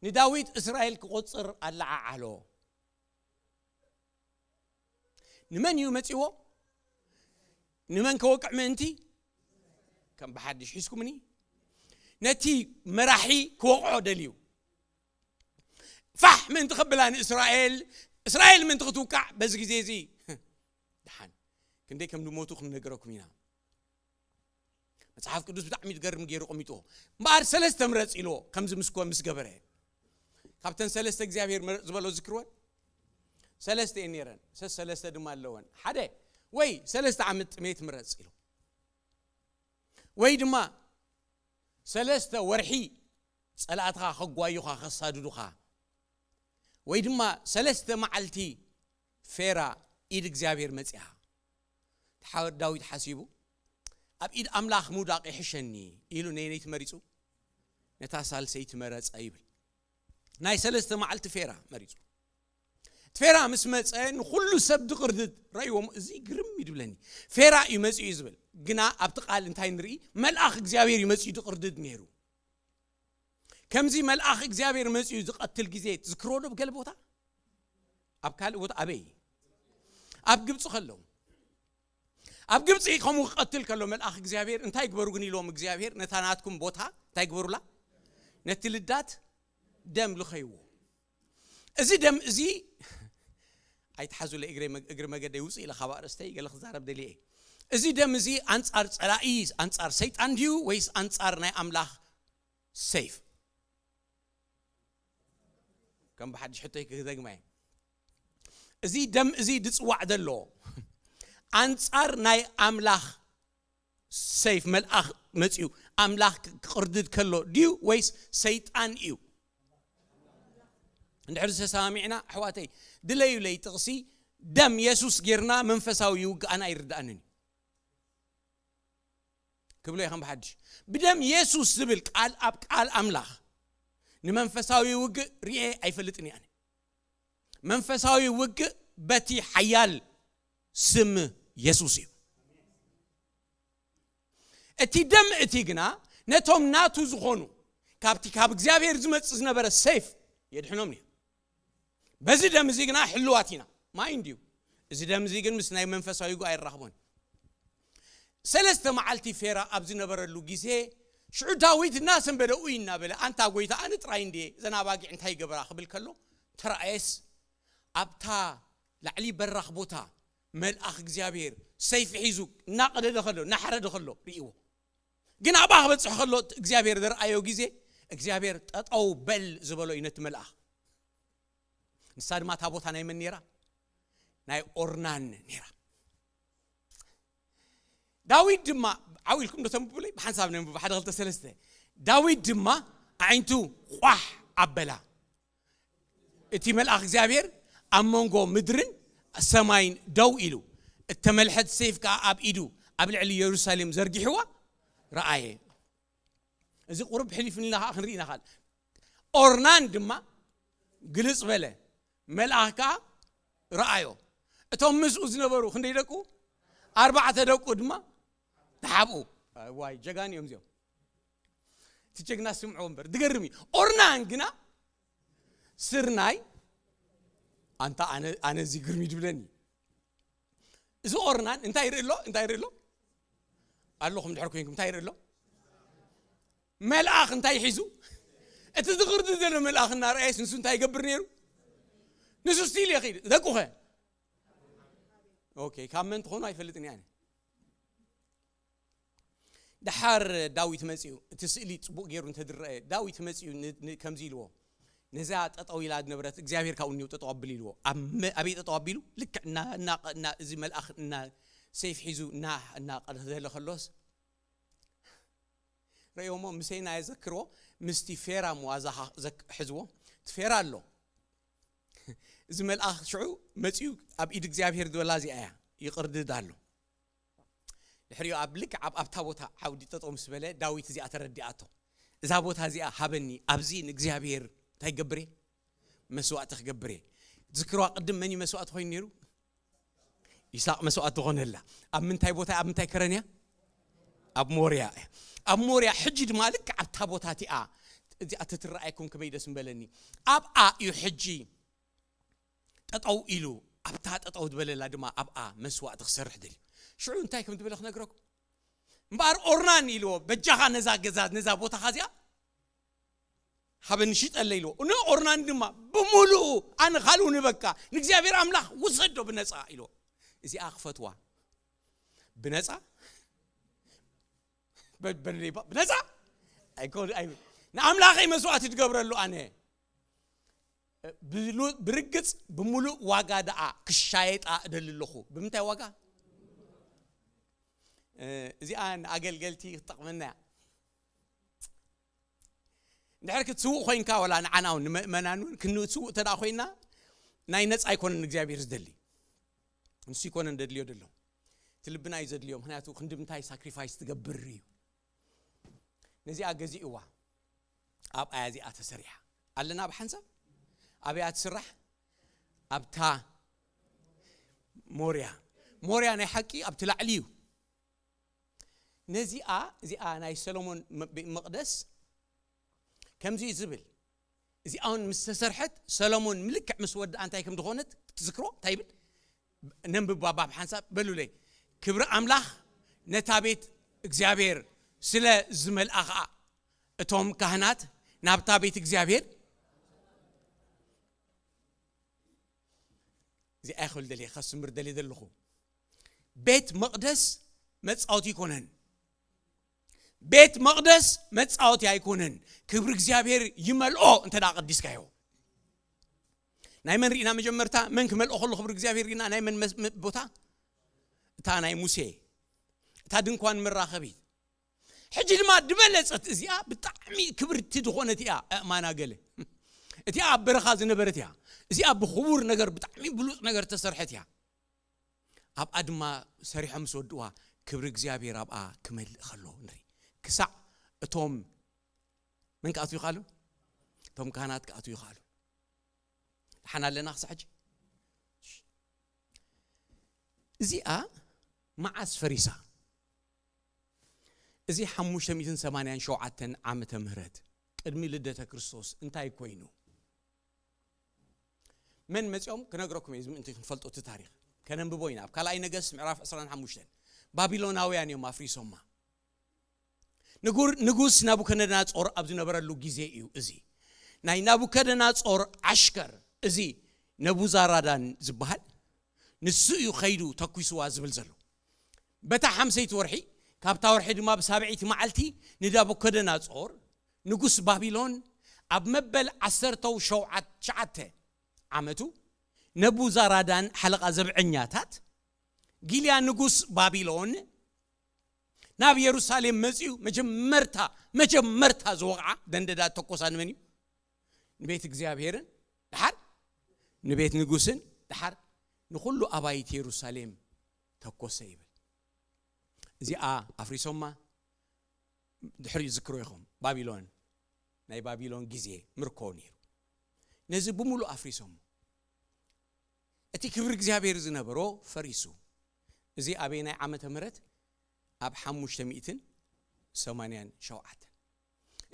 ንዳዊት እስራኤል ክቆጽር ኣለዓዓሎ። ንመን እዩ መጺዎ? ንመን ከወቅዕ ምእንቲ? ከም ብሓድሽ ሒዝኩምኒ? ነቲ መራሒ ክወቕዖ ደልዩ። ፋሕ ምእንቲ ከብላ ንእስራኤል፣ እስራኤል ምእንቲ ክትውቃዕ በዚ ግዜ እዚ። ደሓን ክንደይ ከም ዝሞቱ ክንነገረኩም ኢና። መጽሓፍ ቅዱስ ብጣዕሚ ዝገርም ገይሩ ቆሚጥዎ። እምበኣር ሰለስተ ምረጽ ኢልዎ፣ ከምዚ ምስ ኮ-፣ ምስ ገበረ። ካብተን ሰለስተ እግዚኣብሔር ምረጽ ዝበሎ ዝክርወን ሰለስተ እየን ነይረን። ሰ-፣ ሰለስተ ድማ ኣለወን። ሓደ ወይ ሰለስተ ዓመት ጥሜት ምረጽ ኢሉ። ወይ ድማ ሰለስተ ወርሒ ጸላእትኻ ከጓዩኻ፣ ከሳድዱኻ። ወይ ድማ ሰለስተ መዓልቲ ፌራ ኢድ እግዚኣብሔር መጺኣ። ተሓወር ዳዊት ሓሲቡ፣ "ኣብ ኢድ ኣምላኽ ምውዳቕ ይሕሸኒ" ኢሉ ነየነይቲ መሪጹ? ነታ ሳልሰይቲ መረጸ ይብል። ናይ ሰለስተ መዓልቲ ፌራ መሪጹ። እቲ ፌራ ምስ መጸ ንኹሉ ሰብ ድቕርድድ ረእይዎም፣ "እዚ ግርም እዩ" ድብለኒ። ፌራ እዩ መጺኡ እዩ ዝብል። ግና ኣብቲ ቃል እንታይ ንርኢ? መልኣኽ እግዚኣብሔር እዩ መጺኡ ድቕርድድ ነይሩ። ከምዚ መልኣኽ እግዚኣብሔር መጺኡ ዝቐትል ግዜ ትዝክሮ ዶ? ብገለ ቦታ፣ ኣብ ካልእ ቦታ፣ ኣበይ? ኣብ ግብጺ ከለዉ። ኣብ ግብፂ ከምኡ ክቐትል ከሎ መልኣኽ እግዚኣብሔር እንታይ ግበሩ ግን ኢልዎም እግዚኣብሔር ነታ ናትኩም ቦታ እንታይ ግበሩላ ነቲ ልዳት ደም ልኸይዎ። እዚ ደም እዚ ኣይትሓዙለ እግሪ መገደይ ውፅእ ኢለ ካብ ኣርእስተይ ገለ ክዛረብ ደልየ። እዚ ደም እዚ ኣንፃር ፀላኢ ኣንፃር ሰይጣን ድዩ ወይስ ኣንፃር ናይ ኣምላኽ ሰይፍ? ከም ብሓድሽ ሕቶይ ክደግማ እየ። እዚ ደም እዚ ድፅዋዕ ዘሎ ኣንፃር ናይ ኣምላኽ ሰይፍ መልኣኽ መፅዩ ኣምላኽ ክቕርድድ ከሎ ድዩ ወይስ ሰይጣን እዩ? እንድሕር ዝተሰማሚዕና ኣሕዋተይ ድለዩለይ ጥቕሲ ደም የሱስ ጌርና መንፈሳዊ ይውግኣና ኣይርድኣንን እዩ። ክብሎ ከም ብሓድሽ ብደም የሱስ ዝብል ቃል ኣብ ቃል ኣምላኽ ንመንፈሳዊ ውግእ ርኤ ኣይፈልጥን እየ። መንፈሳዊ ውግእ በቲ ሓያል ስም የሱስ እዩ። እቲ ደም እቲ ግና ነቶም ናቱ ዝኾኑ ካብቲ ካብ እግዚኣብሔር ዝመጽእ ዝነበረ ሰይፍ የድሕኖም እዩ። በዚ ደም እዚ ግና ሕልዋት ኢና። ማይ እንድዩ እዚ ደም እዚ ግን ምስ ናይ መንፈሳዊ ጉ ኣይራኽቦን። ሰለስተ መዓልቲ ፌራ ኣብ ዝነበረሉ ግዜ ሽዑ ዳዊት እናሰንበደ ኡይ እናበለ ኣንታ ጎይታ ኣነ ጥራይ እንድየ ዘን ኣባጊዕ እንታይ ይገብራ ክብል ከሎ ተረኣየስ ኣብታ ላዕሊ በራኽ ቦታ መልኣኽ እግዚኣብሔር ሰይፊ ሒዙ እናቐደደ ከሎ እናሓረደ ከሎ ርእይዎ። ግን ኣብኣ ክበፅሕ ከሎ እግዚኣብሔር ዝረኣዮ ግዜ እግዚኣብሔር ጠጠው በል ዝበሎ እዩ ነቲ መልኣኽ። ንሳ ድማ እታ ቦታ ናይ መን ነይራ? ናይ ኦርናን ነይራ። ዳዊት ድማ ዓው ኢልኩም ዶ ተንብቡለይ ብሓንሳብ ነንብቡ ሓደ ክልተ ሰለስተ። ዳዊት ድማ ኣዒንቱ ቋሕ ኣበላ። እቲ መልኣኽ እግዚኣብሔር ኣብ መንጎ ምድርን ሰማይን ደው ኢሉ እተመልሐት ሰይፍ ከዓ ኣብ ኢዱ ኣብ ልዕሊ የሩሳሌም ዘርጊሕዋ ረኣየ። እዚ ቁሩብ ሕሊፍንላ ከዓ ክንርኢ ኢና። ኦርናን ድማ ግልጽ በለ፣ መልኣኽ ከዓ ረኣዮ። እቶም ምስኡ ዝነበሩ ክንደይ ደቁ? ኣርባዕተ ደቁ ድማ ተሓብኡ። ዋይ ጀጋን እዮም እዚኦም። እቲ ጀግና ስምዖ እምበር ዝገርም እዩ። ኦርናን ግና ስርናይ ኣንታ ኣነ ኣነ እዚ ግርም ይድብለኒ። እዚ ኦርናን እንታይ ይርኢ ኣሎ? እንታይ ይርኢ ኣሎ? ኣለኹም ድሕር ኮይንኩም እንታይ ይርኢ ኣሎ? መልኣኽ እንታይ ሒዙ? እቲ ዝቕርዲ ዘሎ መልኣኽ እናረኣየስ ንሱ እንታይ ይገብር ነይሩ? ንሱ ስቲል የኺድ ደቁኸ ኦኬ ካብ መን ትኾኑ ኣይፈልጥን እየ ኣነ። ደሓር ዳዊት መፅኡ እቲ ስእሊ ፅቡቕ ገይሩ እንተዝረአ ዳዊት መፅኡ ከምዚ ኢልዎ ነዛ ጠጠው ኢላ ዝነበረት እግዚኣብሔር ካብኡ እኒው ጠጠው ኣብል ኢልዎ። ኣበይ ጠጠው ኣቢሉ ልክዕ እና እዚ መልኣኽ እና ሰይፍ ሒዙ እና እናቀደለ ከሎስ ረእዮሞ ምሰይና የዘክርዎ ምስቲ ፌራ ምዋዛ ሕዝዎ ትፌራ ኣሎ። እዚ መልኣኽ ሽዑ መፅኡ ኣብ ኢድ እግዚኣብሔር ዝበላ እዚኣ እያ ይቕርድድ ኣሎ። ድሕሪኡ ኣብ ልክዕ ኣብ ኣብታ ቦታ ዓውዲ ጠጠው ምስ በለ ዳዊት እዚኣ ተረዲኣቶ። እዛ ቦታ እዚኣ ሃበኒ፣ ኣብዚ ንእግዚኣብሔር እንታይ ክገብር እየ? መስዋእቲ ክገብር እየ። ዝክርዋ ቅድም መን እዩ መስዋእቲ ኮይኑ ነይሩ? ይስሐቅ መስዋእቲ ዝኾነላ ኣብ ምንታይ ቦታ ኣብ ምንታይ ከረን እያ? ኣብ ሞርያ እያ። ኣብ ሞርያ ሕጂ ድማ ልክዕ ኣብታ ቦታ እቲኣ እዚኣ ተትረኣየኩም ከመይ ደስ ምበለኒ። ኣብኣ እዩ ሕጂ ጠጠው ኢሉ ኣብታ ጠጠው ዝበለላ ድማ ኣብኣ መስዋእቲ ክሰርሕ ደልዩ። ሽዑ እንታይ ከም ዝበለ ክነግረኩም እምበኣር ኦርናን ኢልዎ በጃኻ ነዛ ገዛ ነዛ ቦታኻ እዚኣ ሃበኒ ሽጠለ ኢልዎ። ንኦርናን ድማ ብምሉኡ ኣነ ካልኡ ንበካ ንእግዚኣብሔር ኣምላኽ ውሰዶ ብነፃ ኢልዎ። እዚኣ ክፈትዋ ብነፃ ብነፃ ንኣምላኸይ መስዋእቲ ትገብረሉ ኣነ ብርግፅ ብምሉእ ዋጋ ደኣ ክሻየጣ እደሊ ኣለኹ። ብምንታይ ዋጋ? እዚኣ ንኣገልገልቲ ክትጠቕመና እያ። እንድሕር ክትስውእ ኮይንካ ዋላ ንዓና እውን ንምእመናን እውን ክንስውእ እንተ ኮይና ናይ ነፃ ኣይኮነን እግዚኣብሔር ዝደሊ። ንሱ ይኮነን ደድልዮ ደሎ እቲ ልብና እዩ ዘድልዮ። ምክንያቱ ክንዲ ምንታይ ሳክሪፋይስ ትገብር እዩ። ነዚኣ ገዚእዋ ኣብ ኣያ እዚኣ ተሰሪሓ ኣለና ብሓንሳብ ኣበያ ትስራሕ? ኣብታ ሞርያ። ሞርያ ናይ ሓቂ ኣብቲ ላዕሊ እዩ። ነዚኣ እዚኣ ናይ ሰሎሞን ቤት መቕደስ ከምዚ እዩ ዝብል። እዚኣ እውን ምስ ተሰርሐት ሰሎሞን ምልክዕ ምስ ወድኣ እንታይ ከም ዝኾነት ትዝክሮ እንታይ ይብል? ነንብባ ባብ ሓንሳብ በሉለይ። ክብሪ ኣምላኽ ነታ ቤት እግዚኣብሔር ስለ ዝመልኣ ኸዓ፣ እቶም ካህናት ናብታ ቤት እግዚኣብሔር፣ እዚኣ ይኽእል ደልየ ከስምር ደልየ ዘለኹ፣ ቤት መቕደስ መጻወቲ ኣይኮነን። ቤት መቕደስ መጻወቲ ኣይኮነን። ክብሪ እግዚኣብሔር ይመልኦ እንተ ደኣ ቀዲስካዮ። ናይ መን ርኢና መጀመርታ? መን ክመልኦ ከሎ ክብሪ እግዚኣብሔር ርኢና? ናይ መን መስ- መ- ቦታ? እታ ናይ ሙሴ፣ እታ ድንኳን መራኸቢት። ሕጂ ድማ ዝበለጸት እዚኣ ብጣዕሚ ክብርቲ ዝኾነት እያ። ኣእማና ገለ እቲኣ ኣብ በረኻ ዝነበረት እያ። እዚኣ ብኽቡር ነገር፣ ብጣዕሚ ብሉጽ ነገር ተሰርሐት እያ። ኣብኣ ድማ ሰሪሖም ምስ ወድዋ፣ ክብሪ እግዚኣብሔር ኣብኣ ክመልእ ከሎ ንርኢ። ክሳዕ እቶም፣ መን ክኣትዉ ይኽኣሉ? እቶም ካህናት ክኣትዉ ይኽኣሉ። ደሓን ኣለና ክሳዕ ሕጂ? እዚኣ መዓስ ፈሪሳ? እዚ ሓሙሽተ ሚእትን ሰማንያን ሸውዓተን ዓመተ ምህረት ቅድሚ ልደተ ክርስቶስ እንታይ ኮይኑ? መን መጺኦም ክነግረኩም እየ፣ እዚ ምእንቲ ክንፈልጦ እቲ ታሪኽ። ከነንብቦ ኢና። ኣብ ካልኣይ ነገስት ምዕራፍ ዕስራን ሓሙሽተን፣ ባቢሎናውያን እዮም ኣፍሪሶማ። ንጉር-፣ ንጉስ ናቡከደነጾር ኣብ ዝነበረሉ ግዜ እዩ እዚ። ናይ ናቡከደነጾር ዓሽከር፣ እዚ ነቡዛራዳን ዝበሃል፣ ንሱ እዩ ኸይዱ ተኲስዋ ዝብል ዘሎ። በታ ሓምሰይቲ ወርሒ፣ ካብታ ወርሒ ድማ ብሳብዐይቲ መዓልቲ፣ ንናቡከደነጾር ንጉስ ባቢሎን ኣብ መበል ዓሰርተው ሸውዓት-፣ ትሽዓተ ዓመቱ፣ ነቡዛራዳን ሓለቓ ዘብዐኛታት፣ ጊልያ ንጉስ ባቢሎን ናብ የሩሳሌም መጺኡ፣ መጀመርታ፣ መጀመርታ ዝወቕዓ ደንደዳ ተኮሳ ንመን እዩ? ንቤት እግዚኣብሔርን ደሓር ንቤት ንጉስን ደሓር ንኹሉ ኣባይቲ የሩሳሌም ተኮሰ ይብል። እዚኣ ኣፍሪሶማ። ድሕሪ ዝክሮ ኢኹም፣ ባቢሎን፣ ናይ ባቢሎን ግዜ ምርኮ ነይሩ። ነዚ ብምሉእ ኣፍሪሶም፣ እቲ ክብሪ እግዚኣብሔር ዝነበሮ ፈሪሱ። እዚ ኣበይ ናይ ዓመተ ምህረት? ኣብ ሓሙሽተ ሚእትን ሰማንያን ሸውዓተን።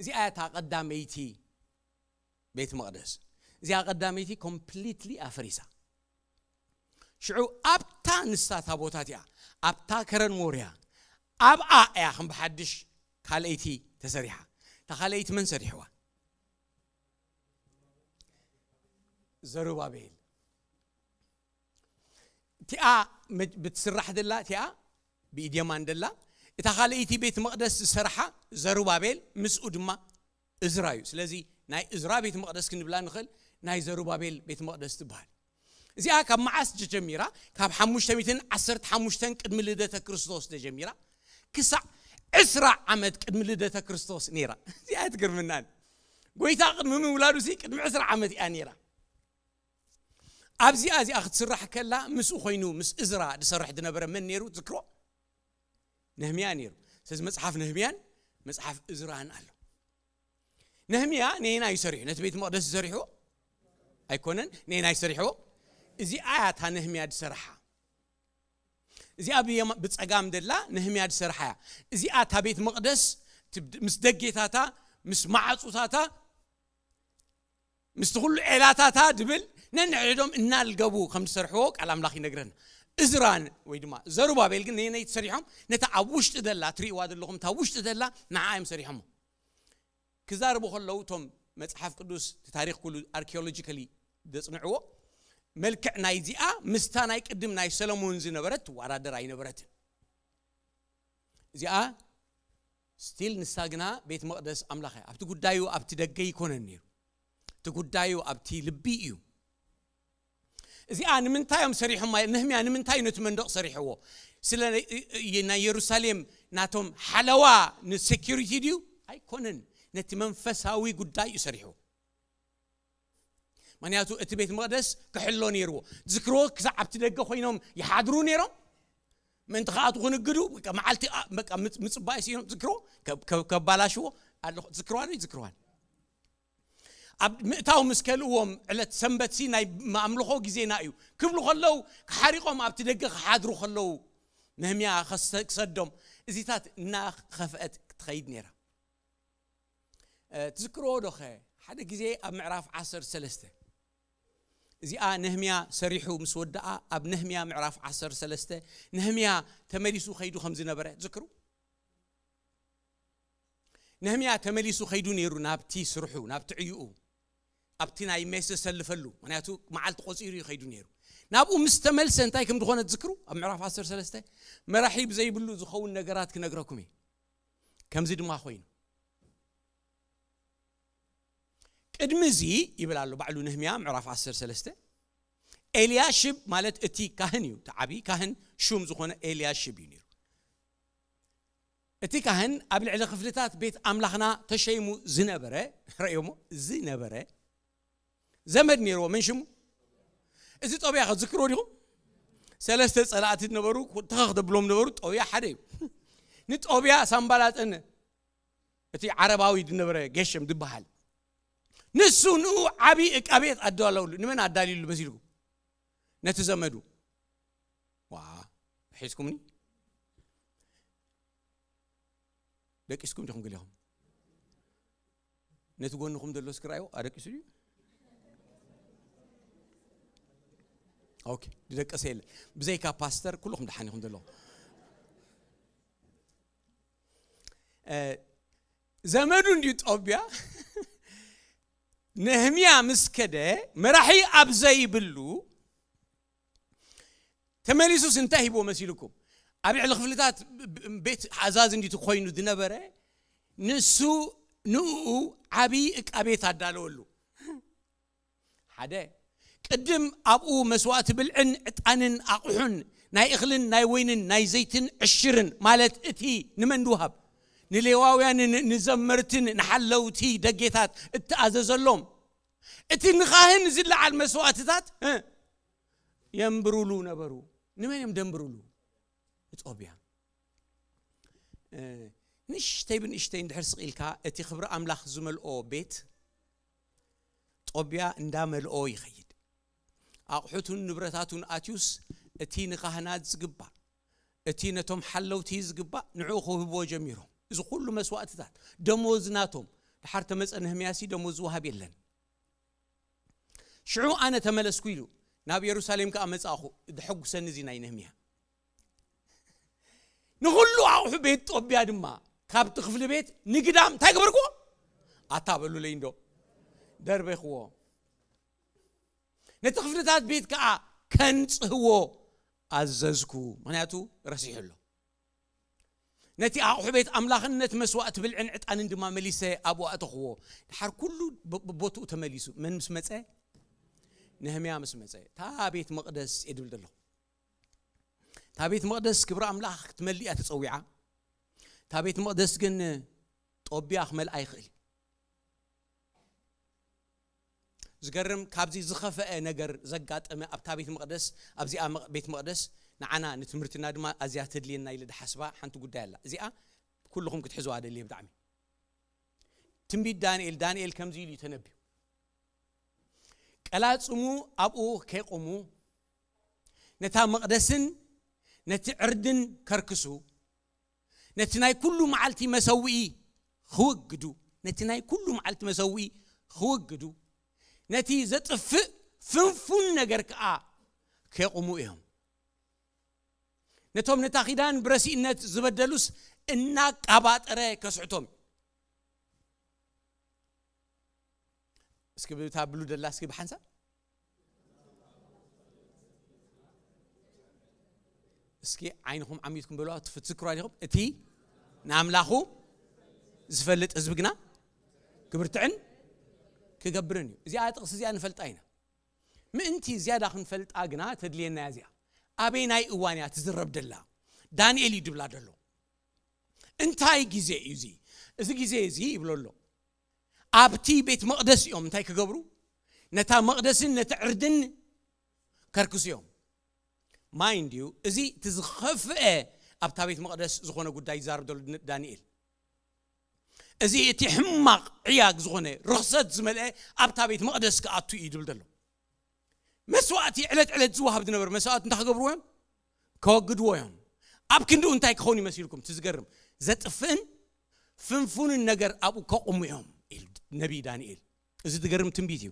እዚኣ እያ እታ ቀዳመይቲ ቤት መቕደስ። እዚኣ ቀዳመይቲ ኮምፕሊትሊ ኣፈሪሳ። ሽዑ ኣብታ ንሳታ ቦታ እቲኣ፣ ኣብታ ከረን ሞርያ፣ ኣብኣ እያ ከም ብሓድሽ ካልኣይቲ ተሰሪሓ። እታ ካልኣይቲ መን ሰሪሕዋ? ዘሩባቤል። እቲኣ መጅ-፣ ብትስራሕ ደላ እቲኣ ብኢድ የማን ደላ፣ እታ ካልኣይቲ ቤት መቕደስ ዝሰርሓ ዘሩባቤል፣ ምስኡ ድማ እዝራ እዩ። ስለዚ ናይ እዝራ ቤት መቕደስ ክንብላ ንኽእል፣ ናይ ዘሩባቤል ቤት መቕደስ ትበሃል። እዚኣ ካብ መዓስ ጀሚራ? ካብ ሓሙሽተ ሚእትን ዓሰርተ ሓሙሽተን ቅድሚ ልደተ ክርስቶስ ተጀሚራ ክሳዕ ዕስራ ዓመት ቅድሚ ልደተ ክርስቶስ ነይራ። እዚኣ ትገርመናን። ጎይታ ቅድሚ ምውላዱ ሲ ቅድሚ ዕስራ ዓመት እያ ነይራ። ኣብዚኣ እዚኣ ክትስራሕ ከላ ምስኡ ኮይኑ ምስ እዝራ ዝሰርሕ ዝነበረ መን ነይሩ ትዝክሮ? ነህምያ ነይሩ። ስለዚ መጽሓፍ ነህምያን መጽሓፍ እዝራን ኣሎ። ነህምያ ነየናይ እዩ ሰሪሑ? ነቲ ቤት መቕደስ ዝሰሪሕዎ ኣይኮነን፣ ነየናይ ሰሪሕዎ? እዚኣ እያ እታ ነህምያ ዝሰርሓ። እዚኣ ብየማ-፣ ብጸጋም ደላ ነህምያ ዝሰርሓ እያ። እዚኣ እታ ቤት መቕደስ ትብ-፣ ምስ ደጌታታ፣ ምስ ማዕጹታታ፣ ምስቲ ኩሉ ዔላታታ ድብል ነንሕድሕዶም እናልገቡ ከም ዝሰርሕዎ ቃል ኣምላኽ ይነግረና። እዝራን ወይ ድማ ዘሩባቤል ግን ነየነይቲ ሰሪሖም? ነታ ኣብ ውሽጢ ደላ ትርእይዋ ዘለኹም፣ እታ ኣብ ውሽጢ ደላ ንዓ እዮም ሰሪሖሞ። ክዛረቡ ከለዉ እቶም መጽሓፍ ቅዱስ፣ እቲ ታሪኽ ኩሉ ኣርኪኦሎጂካሊ ዘጽንዕዎ፣ መልክዕ ናይዚኣ ምስታ ናይ ቅድም ናይ ሰሎሞን ዝነበረት ትወዳደር ኣይነበረትን። እዚኣ ስቲል ንሳ ግና ቤት መቕደስ ኣምላኽ እያ። ኣብቲ ጉዳዩ ኣብቲ ደገ ይኮነን ነይሩ። እቲ ጉዳዩ ኣብቲ ልቢ እዩ። እዚኣ ንምንታይ እዮም ሰሪሖም? ነህምያ ንምንታይ ነቲ መንደቕ ሰሪሕዎ? ስለ ናይ የሩሳሌም ናቶም ሓለዋ ንሴኪሪቲ ድዩ? ኣይኮነን። ነቲ መንፈሳዊ ጉዳይ እዩ ሰሪሕዎ። ምክንያቱ እቲ ቤት መቕደስ ክሕሎ ነይርዎ። ዝክርዎ ክሳዕ ኣብቲ ደገ ኮይኖም ይሓድሩ ነይሮም። ምእንቲ ከኣቱ ክንግዱ፣ በቃ መዓልቲ፣ ኣ፣ በቃ ምጽ-፣ ምጽባይ ሲኖም ዝክርዎ፣ ከ-፣ ከ-፣ ከባላሽዎ ኣለኹ። ዝክርዋን እዩ ዝክርዋን። ኣብ ምእታው ምስ ከልእዎም፣ ዕለት ሰንበት ሲ ናይ ኣምልኾ ግዜና እዩ ክብሉ ከለዉ፣ ክሓሪቖም ኣብቲ ደገ ክሓድሩ ከለዉ፣ ነህምያ ከሰ-፣ ክሰዶም፣ እዚታት እናኸፍአት ክትኸይድ ነይራ። እ፣ ትዝክርዎ ዶ ኸ? ሓደ ግዜ ኣብ ምዕራፍ ዓሰርተ ሰለስተ፣ እዚኣ ነህምያ ሰሪሑ ምስ ወደኣ፣ ኣብ ነህምያ ምዕራፍ ዓሰርተ ሰለስተ፣ ነህምያ ተመሊሱ ከይዱ ከም ዝነበረ ዝክሩ። ነህምያ ተመሊሱ ከይዱ ነይሩ ናብቲ ስርሑ፣ ናብቲ ዕዩኡ፣ ኣብቲ ናይ ሜስ ዘሰልፈሉ፣ ምኽንያቱ መዓልቲ ቆጺሩ እዩ ከይዱ ነይሩ። ናብኡ ምስ ተመልሰ እንታይ ከም ዝኾነ ትዝክሩ? ኣብ ምዕራፍ ዓሰርተ ሰለስተ፣ መራሒ ብዘይብሉ ዝኸውን ነገራት ክነግረኩም እየ። ከምዚ ድማ ኮይኑ። ቅድሚ እዚ ይብል ኣሎ ባዕሉ ነህምያ፣ ምዕራፍ ዓሰርተ ሰለስተ፣ ኤልያሽብ ማለት እቲ ካህን እዩ፣ እቲ ዓቢ ካህን ሹም ዝኾነ ኤልያሽብ እዩ ነይሩ። እቲ ካህን ኣብ ልዕሊ ክፍልታት ቤት ኣምላኽና ተሸይሙ ዝነበረ፣ ረእዮሞ፣ ዝነበረ ዘመድ ነይርዎ። መን ሽሙ? እዚ ጦብያ ክትዝክርዎ ዲኹም? ሰለስተ ጸላእቲ ነበሩ፣ ተኸኽ ተብሎም ነበሩ። ጦብያ ሓደ እዩ። ንጦብያ ሳምባላጥን እቲ ዓረባዊ ዝነበረ ጌሸም ዝበሃል፣ ንሱ ንኡ ዓቢ ዕቃ ቤት ኣዳለውሉ። ንመን ኣዳልዩሉ መሲልኩም? ነቲ ዘመዱ። ዋ፣ ሒዝኩምኒ? ደቂስኩም ዲኹም ገሊኹም? ነቲ ጎንኹም ዘሎ እስኪ ረኣይዎ፣ ኣደቂሱ ድዩ? ኦኬ፣ ዝደቀሰ የለ። ብዘይካ ፓስተር፣ ኩልኹም ደሓን ኢኹም ዘለኹም። እ፣ ዘመዱ እንድዩ ጦብያ። ነህምያ ምስ ከደ፣ መራሒ ኣብ ዘይብሉ፣ ተመሊሱስ እንታይ ሂብዎ መሲልኩም? ኣብ ልዕሊ ክፍልታት ብ-፣ ብ-፣ ቤት ኣዛዚ እንዲቲ ኮይኑ ዝነበረ፣ ንሱ፣ ንኡ ዓቢ ዕቃ ቤት ኣዳለወሉ። ሓደ፣ ቅድም ኣብኡ መስዋእቲ ብልዕን ዕጣንን ኣቑሑን፣ ናይ እኽልን ናይ ወይንን ናይ ዘይትን ዕሽርን፣ ማለት እቲ ንመን ድውሃብ? ንሌዋውያንን ንዘመርትን ንሓለውቲ ደጌታት እተኣዘዘሎም፣ እቲ ንኻህን ዝለዓል መስዋእትታት፣ እ፣ የንብሩሉ ነበሩ። ንመን እዮም ደንብሩሉ? ንጦብያ። እ፣ ንእሽተይ ብንእሽተይ እንድሕር ስቕ ኢልካ፣ እቲ ክብሪ ኣምላኽ ዝመልኦ ቤት ጦብያ እንዳመልኦ ይኸይድ። ኣቑሑቱን ንብረታቱን ኣትዩስ፣ እቲ ንኻህናት ዝግባእ፣ እቲ ነቶም ሓለውቲ ዝግባእ ንዕኡ ክህብዎ ጀሚሮም። እዚ ኩሉ መስዋእትታት፣ ደሞዝ ናቶም። ድሓር ተመጸ ነህምያሲ ደሞዝ ዝወሃብ የለን። ሽዑ ኣነ ተመለስኩ ኢሉ፣ ናብ የሩሳሌም ከኣ መጻእኹ። ደሐጉሰኒ እዚ ናይ ነህምያ። ንኹሉ ኣቑሑ ቤት ጦብያ ድማ ካብቲ ክፍሊ ቤት ንግዳም እንታይ ገበርክዎ? ኣታ በሉለይ እንዶ። ደርበኽዎ። ነቲ ክፍልታት ቤት ከኣ ከንጽህዎ ኣዘዝኩ። ምኽንያቱ ረሲሑ ኣሎ። ነቲ ኣቑሑ ቤት ኣምላኽን ነቲ መስዋእቲ ብልዕን ዕጣንን ድማ መሊሰ ኣብኡ ኣእተኽዎ። ድሓር ኩሉ ብ-፣ ብቦትኡ ተመሊሱ። መን ምስ መጸ? ነህምያ ምስ መጸ። እታ ቤት መቕደስ እየ ድብል ዘለኹ። እታ ቤት መቕደስ ክብሪ ኣምላኽ ክትመልእ እያ ተጸዊዓ። እታ ቤት መቕደስ ግን ጦብያ ክመልኣ ይኽእል እዩ። ዝገርም፣ ካብዚ ዝኸፍአ ነገር ዘጋጠመ ኣብታ ቤት መቕደስ፣ ኣብዚኣ መቕ-፣ ቤት መቕደስ ንዓና ንትምህርትና ድማ ኣዝያ ተድልየና ኢለ ድሓስባ ሓንቲ ጉዳይ ኣላ። እዚኣ ኩልኹም ክትሕዝዋ ደልየ ብጣዕሚ። ትንቢት ዳንኤል፣ ዳንኤል ከምዚ ኢሉ እዩ ተነብዩ። ቀላጽሙ ኣብኡ ከይቆሙ፣ ነታ መቕደስን ነቲ ዕርድን ከርክሱ፣ ነቲ ናይ ኩሉ መዓልቲ መሰውኢ ክውግዱ፣ ነቲ ናይ ኩሉ መዓልቲ መሰውኢ ክውግዱ፣ ነቲ ዘጥፍእ ፍንፉን ነገር ከኣ ከየቑሙ እዮም። ነቶም ነታ ኺዳን ብረሲእነት ዝበደሉስ እናቃባጠረ ከስሕቶም። እስኪ ብታ ብሉ ደላ እስኪ ብሓንሳብ። እስኪ ዓይንኹም ዓሚትኩም በልዋ፣ ትፍ-፣ ትዝክሩ ዲኹም? እቲ ንኣምላኹ ዝፈልጥ ህዝቢ ግና ክብርትዕን ክገብርን እዩ። እዚኣ ጥቕሲ እዚኣ ንፈልጣ ኢና። ምእንቲ ዝያዳ ክንፈልጣ ግና ተድልየና እያ እዚኣ። ኣበይ ናይ እዋን እያ ትዝረብ ደላ? ዳንኤል እዩ ድብላ ደሎ። እንታይ ግዜ እዩ እዚ? እዚ ግዜ እዚ ይብሎ ኣሎ። ኣብቲ ቤት መቕደስ እዮም እንታይ ክገብሩ? ነታ መቕደስን ነቲ ዕርድን ከርክሱ እዮም። ማይንድ ዩ፣ እዚ እቲ ዝኸፍአ ኣብታ ቤት መቕደስ ዝኾነ ጉዳይ ይዛረብ ዘሎ ዳንኤል። እዚ እቲ ሕማቕ ዕያግ ዝኾነ ርኽሰት ዝመልአ ኣብታ ቤት መቕደስ ክኣቱ እዩ ድብል ዘሎ። መስዋእቲ ዕለት ዕለት ዝወሃብ ዝነበረ መስዋእቲ እንታይ ክገብርዎ እዮም? ከወግድዎ እዮም። ኣብ ክንድኡ እንታይ ክኸውን ይመስልኩም? እቲ ዝገርም ዘጥፍእን ፍንፉንን ነገር ኣብኡ ከቑሙ እዮም ኢሉ ነቢይ ዳንኤል። እዚ ዝገርም ትንቢት እዩ።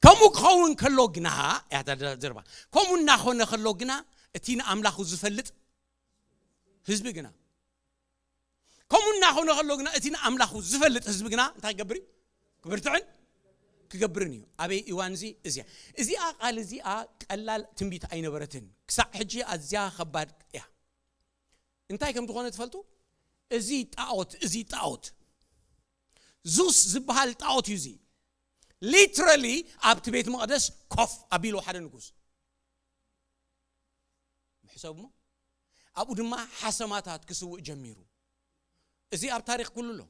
ከምኡ ክኸውን ከሎ ግና፣ እያ እታ ዘረባ፣ ከምኡ እናኾነ ከሎ ግና፣ እቲ ንኣምላኹ ዝፈልጥ ህዝቢ ግና፣ ከምኡ እናኾነ ከሎ ግና፣ እቲ ንኣምላኹ ዝፈልጥ ህዝቢ ግና እንታይ ክገብር እዩ? ክብርትዕን ክገብርን እዩ። ኣበይ እዋን እዚ? እዚኣ፣ እዚኣ ቃል እዚኣ ቀላል ትንቢት ኣይነበረትን። ክሳዕ ሕጂ ኣዝያ ከባድ እያ። እንታይ ከም ዝኾነ ትፈልጡ? እዚ ጣዖት፣ እዚ ጣዖት፣ ዙስ ዝበሃል ጣዖት እዩ። እዚ ሊትራሊ ኣብቲ ቤት መቕደስ ኮፍ ኣቢሉ ሓደ ንጉስ። ሕሰብሞ፣ ኣብኡ ድማ ሓሰማታት ክስውእ ጀሚሩ። እዚ ኣብ ታሪኽ ኩሉ ኣሎ።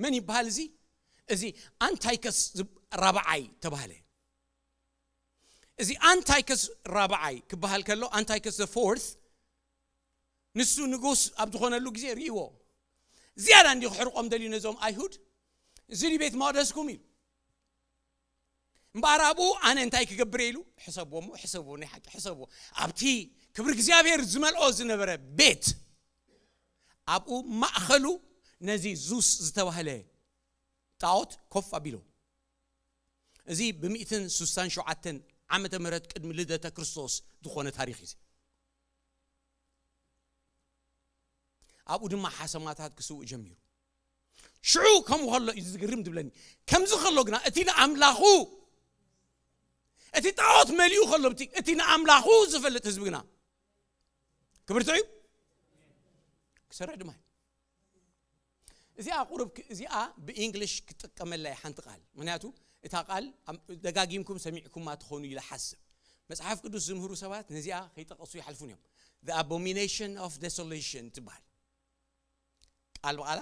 መን ይበሃል እዚ? እዚ ኣንታይከስ ዝብ-፣ ራብዓይ ተባህለ። እዚ ኣንታይከስ ራብዓይ ክበሃል ከሎ፣ ኣንታይከስ the fourth፣ ንሱ ንጉስ ኣብ ዝኾነሉ ግዜ ርእይዎ። ዝያዳ እንዲ ክሕርቆም ደልዩ ነዞም ኣይሁድ፣ እዚ ድዩ ቤት መቕደስኩም ኢሉ። እምበኣር ኣብኡ ኣነ እንታይ ክገብር ኢሉ? ሕሰብዎ እሞ፣ ሕሰብዎ፣ ናይ ሓቂ ሕሰብዎ። ኣብቲ ክብሪ እግዚኣብሔር ዝመልኦ ዝነበረ ቤት፣ ኣብኡ ማእኸሉ ነዚ ዙስ ዝተባህለ ጣዖት ኮፍ ኣቢሎ። እዚ ብ167 ዓመተ ምህረት ቅድሚ ልደተ ክርስቶስ ዝኾነ ታሪኽ እዩ። ኣብኡ ድማ ሓሰማታት ክስውእ ጀሚሩ። ሽዑ ከምኡ ከሎ እዩ ዝግርም ዝብለኒ። ከምዚ ከሎ ግና እቲ ንኣምላኹ፣ እቲ ጣዖት መሊኡ ከሎ፣ እቲ፣ እቲ ንኣምላኹ ዝፈልጥ ህዝቢ ግና ክብርትዕ እዩ፣ ክሰርሕ ድማ እዩ። እዚኣ ቁሩብ ክ-፣ እዚኣ ብእንግሊሽ ክጥቀመላ እየ ሓንቲ ቃል። ምኽንያቱ እታ ቃል ኣም-፣ ደጋጊምኩም ሰሚዕኩማ ትኾኑ ኢለ ሓስብ። መጽሓፍ ቅዱስ ዝምህሩ ሰባት ነዚኣ ከይጠቐሱ ይሓልፉን እዮም። The abomination of desolation ትበሃል። ቃል ብቓላ፣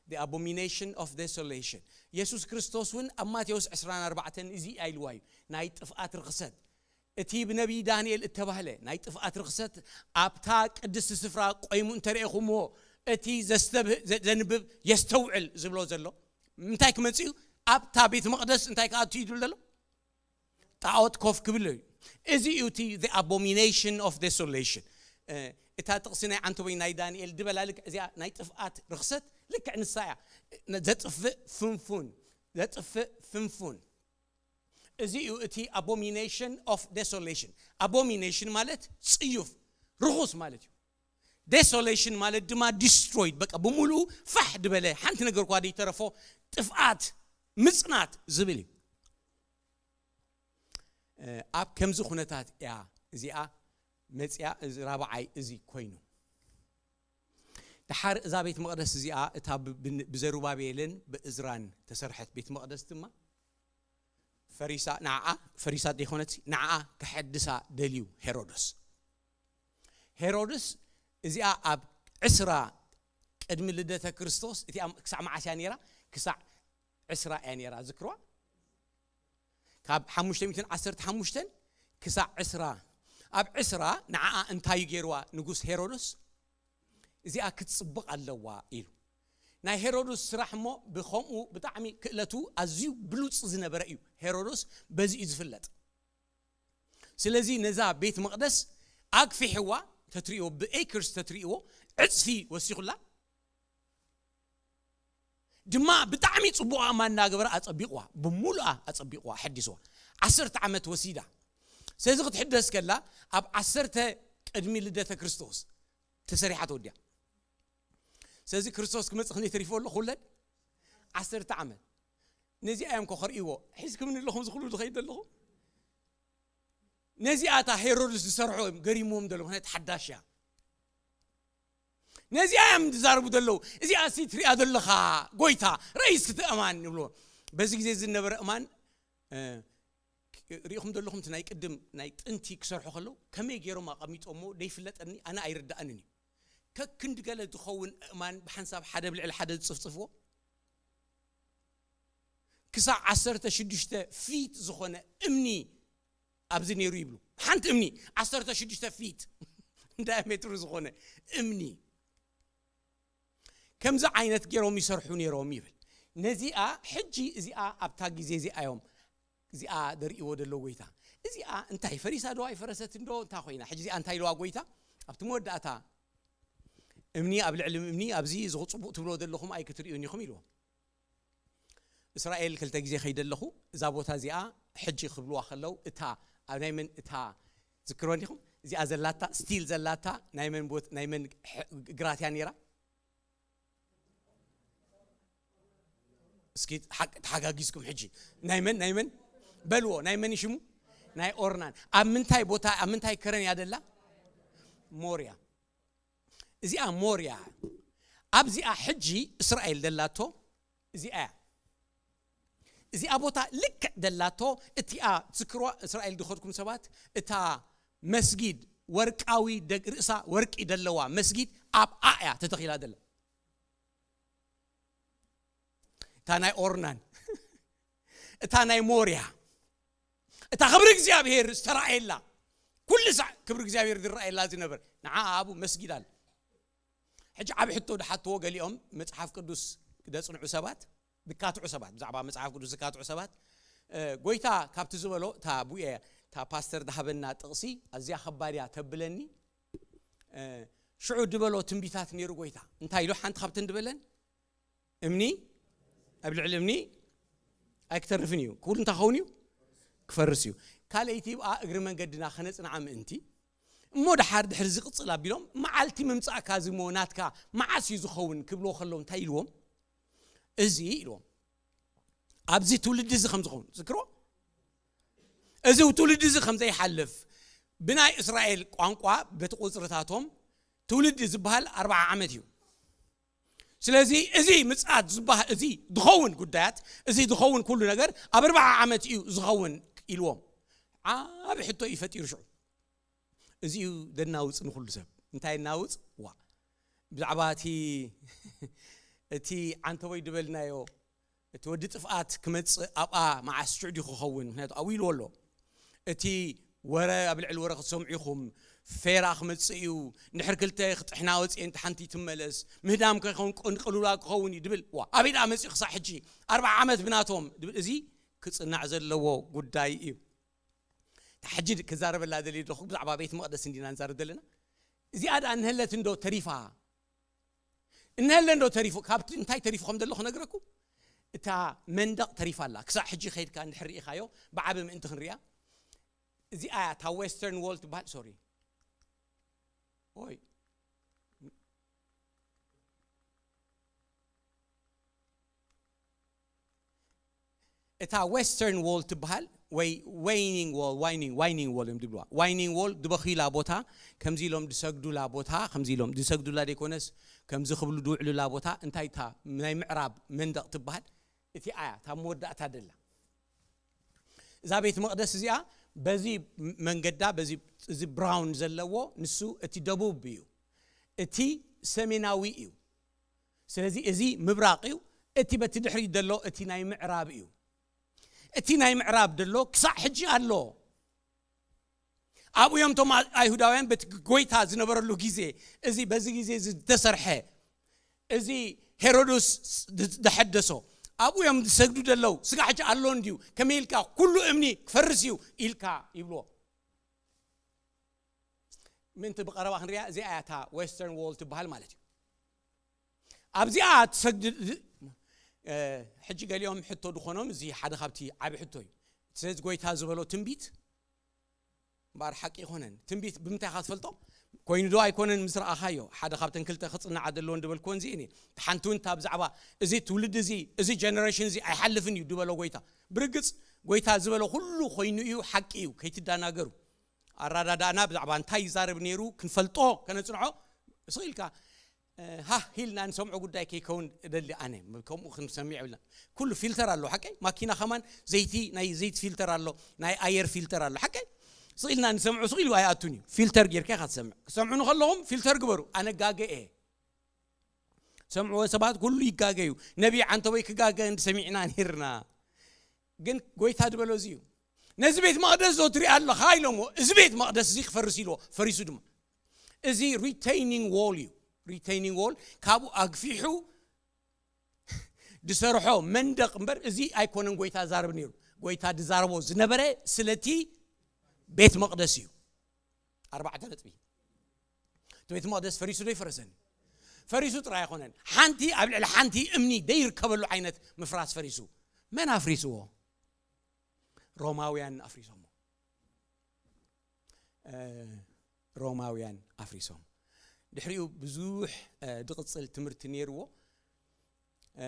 the abomination of desolation። የሱስ ክርስቶስ እውን ኣብ ማቴዎስ ዕስራን ኣርባዕተን እዚ ኢልዋ እዩ። ናይ ጥፍኣት ርኽሰት። እቲ ብነቢይ ዳንኤል እተባህለ ናይ ጥፍኣት ርኽሰት ኣብታ ቅድስቲ ስፍራ ቆይሙ እንተረኤኹምዎ፣ እቲ ዘስተብህ-፣ ዘ-፣ ዘንብብ የስተውዕል ዝብሎ ዘሎ። እንታይ ክመጽእ እዩ? ኣብታ ቤት መቕደስ እንታይ ክኣቱ እዩ ዝብል ዘሎ? ጣዖት ኮፍ ክብል እዩ። እዚ እዩ እቲ the abomination of desolation። እ፣ እታ ጥቕሲ ናይ ዓንተቦይ ናይ ዳንኤል ድበላ ልክዕ እዚኣ ናይ ጥፍኣት ርኽሰት ልክዕ ንሳ እያ። ነ-፣ ዘጥፍእ ፍንፉን፣ ዘጥፍእ ፍንፉን። እዚ እዩ እቲ abomination of desolation። Abomination ማለት ጽዩፍ፣ ርኹስ ማለት እዩ። Desolation ማለት ድማ destroyed፣ በቃ ብምሉኡ ፋሕ ድበለ፣ ሓንቲ ነገር እኳ ዘይተረፎ ጥፍኣት፣ ምጽናት ዝብል እዩ። እ፣ ኣብ ከምዚ ኩነታት እያ እዚኣ መጽያ፣ እዚ ራብዓይ እዚ ኮይኑ። ደሓር እዛ ቤት መቕደስ እዚኣ፣ እታ ብ-፣ ብ-፣ ብዘሩባቤልን ብእዝራን ተሰርሐት ቤት መቕደስ ድማ ፈሪሳ፣ ንዓኣ፣ ፈሪሳ ዘይኮነት፣ ንዓኣ ከሐድሳ ደልዩ ሄሮድስ። ሄሮድስ እዚኣ ኣብ ዕስራ ቅድሚ ልደተ ክርስቶስ፣ እቲኣ ክሳዕ መዓስ እያ ነይራ? ክሳዕ ዕስራ እያ ነይራ፣ ዝክርዋ። ካብ ሓሙሽተ ሚእትን ዓሰርተ ሓሙሽተን ክሳዕ ዕስራ። ኣብ ዕስራ ንዓኣ እንታይ እዩ ገይርዋ ንጉስ ሄሮድስ? እዚኣ ክትጽብቕ ኣለዋ ኢሉ። ናይ ሄሮድስ ስራሕ እሞ ብኸምኡ ብጣዕሚ ክእለቱ ኣዝዩ ብሉጽ ዝነበረ እዩ። ሄሮድስ በዚ እዩ ዝፍለጥ። ስለዚ ነዛ ቤት መቕደስ ኣግፊሕዋ፣ ተትርእይዎ፣ ብኤክርስ ተትርእይዎ፣ ዕጽፊ ወሲኹላ። ድማ ብጣዕሚ ጽቡቕ ኣእማን እናገበረ ኣጸቢቕዋ፣ ብምሉኣ ኣጸቢቕዋ፣ ኣሐዲስዋ። ዓሰርተ ዓመት ወሲዳ። ስለዚ ክትሕደስ ከላ፣ ኣብ ዓሰርተ ቅድሚ ልደተ ክርስቶስ ተሰሪሓ ተወዲኣ። ስለዚ ክርስቶስ ክመጽእ ክንደይ ተሪፍዎ ኣሎ ክውለድ? ዓሰርተ ዓመት። ነዚኣ እዮም እኮ ከርእይዎ። ሒዝኩምኒ ኣለኹም፣ እዚ ኩሉ ዝኸይድ ዘለኹ። ነዚኣ እታ ሄሮድስ ዝሰርሖ እዮም ገሪምዎም ዘሎ፣ ምኽንያቱ ሓዳሽ እያ። ነዚኣ እዮም ዝዛረቡ ዘለዉ። እዚኣ ሲ ትሪኣ ዘለኻ ጎይታ፣ ርእይ እስኪ እቲ እማን ይብልዎ። በዚ ግዜ ዝነበረ እማን፣ እ፣ ሪኢኹም ዘለኹም፣ እቲ ናይ ቅድም፣ ናይ ጥንቲ ክሰርሑ ከለዉ፣ ከመይ ገይሮም ኣቐሚጦሞ ደይፍለጠኒ፣ ኣነ ኣይርድኣንን እዩ። ከክንዲ ገለ ዝኸውን እማን ብሓንሳብ ሓደ ብልዕሊ ሓደ ዝጽፍጽፍዎ፣ ክሳዕ ዓሰርተ ሽዱሽተ ፊት ዝኾነ እምኒ ኣብዚ ነይሩ ይብሉ። ሓንቲ እምኒ ዓሰርተ ሽዱሽተ ፊት ዳያሜትሩ ዝኾነ እምኒ። ከምዚ ዓይነት ገይሮም ይሰርሑ ነይሮም ይብል። ነዚኣ ሕጂ እዚኣ ኣብታ ግዜ እዚኣ እዮም እዚኣ ደርእይዎ ደለዉ ጎይታ። እዚኣ እንታይ ፈሪሳ ዶ ኣይፈረሰትን ዶ እንታይ ኮይና? ሕጂ እዚኣ እንታይ ኢልዋ ጎይታ? ኣብቲ መወዳእታ እምኒ ኣብ ልዕሊ እምኒ ኣብዚ እዚ ጽቡቕ ትብሎ ዘለኹም ኣይክትርእዩን ኢኹም ኢልዎም። እስራኤል ክልተ ግዜ ከይደ ኣለኹ። እዛ ቦታ እዚኣ ሕጂ ክብልዋ ከለዉ፣ እታ ኣብ ናይ መን፣ እታ ዝክርወን ዲኹም? እዚኣ ዘላታ፣ ስቲል ዘላታ ናይ መን ቦት-፣ ናይ መን ሕ-፣ ግራት እያ ነይራ? እስኪ ሓቅ ተሓጋጊዝኩም ሕጂ። ናይ መን፣ ናይ መን? በልዎ፣ ናይ መን እዩ ሽሙ? ናይ ኦርናን። ኣብ ምንታይ ቦታ፣ ኣብ ምንታይ ከረን እያ ደላ? ሞርያ። እዚኣ ሞርያ። ኣብዚኣ ሕጂ እስራኤል ደላቶ እዚኣ እያ። እዚኣ ቦታ ልክዕ ደላቶ፣ እቲኣ ትዝክርዋ እስራኤል ድኸድኩም ሰባት፣ እታ መስጊድ ወርቃዊ ደግ-፣ ርእሳ ወርቂ ደለዋ መስጊድ ኣብኣ እያ ተተኺላ ደላ። እታ ናይ ኦርናን፣ እታ ናይ ሞርያ፣ እታ ክብሪ እግዚኣብሔር ዝተራእየላ፣ ኩሉ ሳዕ ክብሪ እግዚኣብሔር ዝረኣየላ ዝነበር፣ ንዓ ኣብኡ መስጊድ ኣሎ። ሕጂ ዓቢ ሕቶ ድሓትዎ ገሊኦም መጽሓፍ ቅዱስ ደጽንዑ ሰባት፣ ድካትዑ ሰባት፣ ብዛዕባ መጽሓፍ ቅዱስ ዝካትዑ ሰባት፣ እ፣ ጎይታ ካብቲ ዝበሎ፣ እታ ቡኤ፣ እታ ፓስተር ድሃበና ጥቕሲ፣ ኣዝያ ከባድ እያ ተብለኒ፣ እ፣ ሽዑ ድበሎ ትንቢታት ነይሩ ጎይታ። እንታይ ኢሉ ሓንቲ ካብተን ድበለን? እምኒ ኣብ ልዕሊ እምኒ ኣይክተርፍን እዩ። ኩሉ እንታይ ክኸውን እዩ? ክፈርስ እዩ። ካልኣይቲ ብኣ እግሪ መንገድና ከነጽንዓ ምእንቲ፣ እሞ ደሓር ድሕሪ ዝቕጽል ኣቢሎም፣ መዓልቲ ምምጻእካ እዚ እሞ ናትካ መዓስ እዩ ዝኸውን ክብልዎ ከለዉ እንታይ ኢልዎም? እዚ ኢልዎም። ኣብዚ ትውልዲ እዚ ከም ዝኸውን፣ ዝክሮ? እዚ ትውልዲ እዚ ከም ዘይሓልፍ፣ ብናይ እስራኤል ቋንቋ በቲ ቁጽርታቶም ትውልዲ ዝበሃል ኣርብዓ ዓመት እዩ። ስለዚ እዚ ምጽኣት ዝበሃል፣ እዚ ዝኸውን ጉዳያት፣ እዚ ዝኸውን ኩሉ ነገር ኣብ ኣርብዓ ዓመት እዩ ዝኸውን ኢልዎም። ዓቢ ሕቶ እዩ ፈጢሩ ሽዑ። እዚ እዩ ደናውጽ ንኹሉ ሰብ። እንታይ እናውጽ? ዋ። ብዛዕባ እቲ፣ እቲ ዓንተቦይ ድበልናዮ፣ እቲ ወዲ ጥፍኣት ክመጽእ ኣብኣ መዓስ ሽዑ ድዩ ክኸውን? ምኽንያቱ ኣብኡ ኢልዎ ኣሎ። እቲ ወረ ኣብ ልዕሊ ወረ ክትሰምዑ ኢኹም። ፌራ ክመጽእ እዩ። እንድሕር ክልተ ክጥሕና ወጽኤን ሓንቲ ትመለስ። ምህዳም ከይኸውን ቅንቅሉላ ክኸውን እዩ ድብል። ዋ፣ ኣበይ ደኣ መጽኡ ክሳዕ ሕጂ? ኣርብዓ ዓመት ብናቶም ድብል። እዚ ክጽናዕ ዘለዎ ጉዳይ እዩ። እታ ሕጂ ክዛረበላ ደልየ ደኹ ብዛዕባ ቤት መቕደስ እንዲና ንዛረብ ዘለና። እዚኣ ደኣ እንሀለት እንዶ ተሪፋ? እንሀለ እንዶ ተሪፉ? ካብቲ እንታይ ተሪፉ ከም ዘሎ ክነግረኩም። እታ መንደቕ ተሪፋ ኣላ። ክሳዕ ሕጂ ከይድካ እንድሕር ርኢኻዮ፣ ብዓቢ ምእንቲ ክንሪኣ። እዚኣ እያ እታ ዌስተርን ዎል ትበሃል። ሶሪ። ኦይ። እታ ዌስተርን ዎል ትበሃል ወይ ዋይኒንግ ዎል፣ ዋይኒንግ፣ ዋይኒንግ ዎል እዮም ዝብልዋ። ዋይኒንግ ዎል ዝበኽዩላ ቦታ፣ ከምዚ ኢሎም ዝሰግዱላ ቦታ፣ ከምዚ ኢሎም ዝሰግዱላ ዘይኮነስ፣ ከምዚ ክብሉ ዝውዕሉላ ቦታ፣ እንታይ እታ ናይ ምዕራብ መንደቕ ትበሃል? እቲ ኣያ፣ እታ መወዳእታ ደላ። እዛ ቤት መቕደስ እዚኣ፣ በዚ መንገዳ፣ በዚ፣ እዚ ብራውን ዘለዎ፣ ንሱ እቲ ደቡብ እዩ። እቲ ሰሜናዊ እዩ። ስለዚ እዚ ምብራቕ እዩ። እቲ በቲ ድሕሪት ዘሎ፣ እቲ ናይ ምዕራብ እዩ። እቲ ናይ ምዕራብ ዘሎ ክሳዕ ሕጂ ኣሎ። ኣብኡ እዮም እቶም ኣይሁዳውያን በቲ ጎይታ ዝነበረሉ ግዜ፣ እዚ በዚ ግዜ እዚ ዝተሰርሐ፣ እዚ ሄሮድስ ዝ-፣ ዝሐደሶ፣ ኣብኡ እዮም ዝሰግዱ ዘለዉ። ስጋ ሕጂ ኣሎ እንድዩ፣ ከመይ ኢልካ ኩሉ እምኒ ክፈርስ እዩ ኢልካ ይብልዎ። ምእንቲ ብቐረባ ክንሪኣ፣ እዚኣ እያ እታ ዌስተርን ዎል ትበሃል ማለት እዩ። ኣብዚኣ ትሰግድ፣ እ፣ ሕጂ ገሊኦም ሕቶ ዝኾኖም፣ እዚ ሓደ ካብቲ ዓቢ ሕቶ እዩ። ስለዚ ጎይታ ዝበሎ ትንቢት እምበኣር ሓቂ ይኾነን። ትንቢት ብምንታይ ኢኻ ትፈልጦ? ኮይኑ ዶ ኣይኮነን ምስ ረኣኻዮ? ሓደ ካብተን ክልተ ክጽንዓ ዘለዎን ዝበልክወን እዚ እኔ። ሓንቲ እውን እታ ብዛዕባ እዚ ትውልዲ እዚ፣ እዚ ጀነሬሽን እዚ ኣይሓልፍን እዩ ዝበሎ ጎይታ። ብርግጽ ጎይታ ዝበሎ ኩሉ ኮይኑ እዩ፣ ሓቂ እዩ፣ ከይትዳናገሩ። ኣረዳዳእና ብዛዕባ እንታይ ይዛረብ ነይሩ ክንፈልጦ ከነጽንዖ ስቕ ኢልካ፣ እ፣ ሃህ ኢልና ንሰምዖ ጉዳይ ከይከውን እደሊ ኣነ። ከምኡ ክንሰምዕ የብልና። ኩሉ ፊልተር ኣሎ፣ ሓቀይ? ማኪና ከማን ዘይቲ፣ ናይ ዘይቲ ፊልተር ኣሎ፣ ናይ ኣየር ፊልተር ኣሎ፣ ሓቀይ? ስቕ ኢልና ንሰምዖ፣ ስቕ ኢሉ ኣይኣቱን እዩ። ፊልተር ጌርካ ኢኻ ትሰምዕ። ክሰምዑ ንከለኹም ፊልተር ግበሩ። ኣነ ጋገ እየ። ሰምዕዎ ሰባት ኩሉ ይጋገዩ። ነቢይ ዓንተቦይ ክጋገ እንዲ ሰሚዕና ነይርና። ግን ጎይታ ዝበሎ እዚ እዩ። ነዚ ቤት መቕደስ ዶ ትሪኣ ኣለኻ ኢሎምዎ። እዚ ቤት መቕደስ እዚ ክፈርስ ኢልዎ። ፈሪሱ ድማ። እዚ ሪቴይኒንግ ዎል እዩ። ሪቴይኒንግ ዎል ካብኡ ኣግፊሑ ዝሰርሖ መንደቕ እምበር፣ እዚ ኣይኮነን ጎይታ ዛረብ ነይሩ። ጎይታ ዝዛረቦ ዝነበረ ስለቲ ቤት መቕደስ እዩ። ኣርባዕተ ነጥቢ። እቲ ቤት መቕደስ ፈሪሱ ዶ ይፈረሰን? ፈሪሱ ጥራይ ኣይኮነን። ሓንቲ ኣብ ልዕሊ ሓንቲ እምኒ ዘይርከበሉ ዓይነት ምፍራስ ፈሪሱ። መን ኣፍሪስዎ? ሮማውያን ኣፍሪሶሞ። እ፣ ሮማውያን ኣፍሪሶም። ድሕሪኡ ብዙሕ፣ እ፣ ድቕጽል ትምህርቲ ነይርዎ። እ፣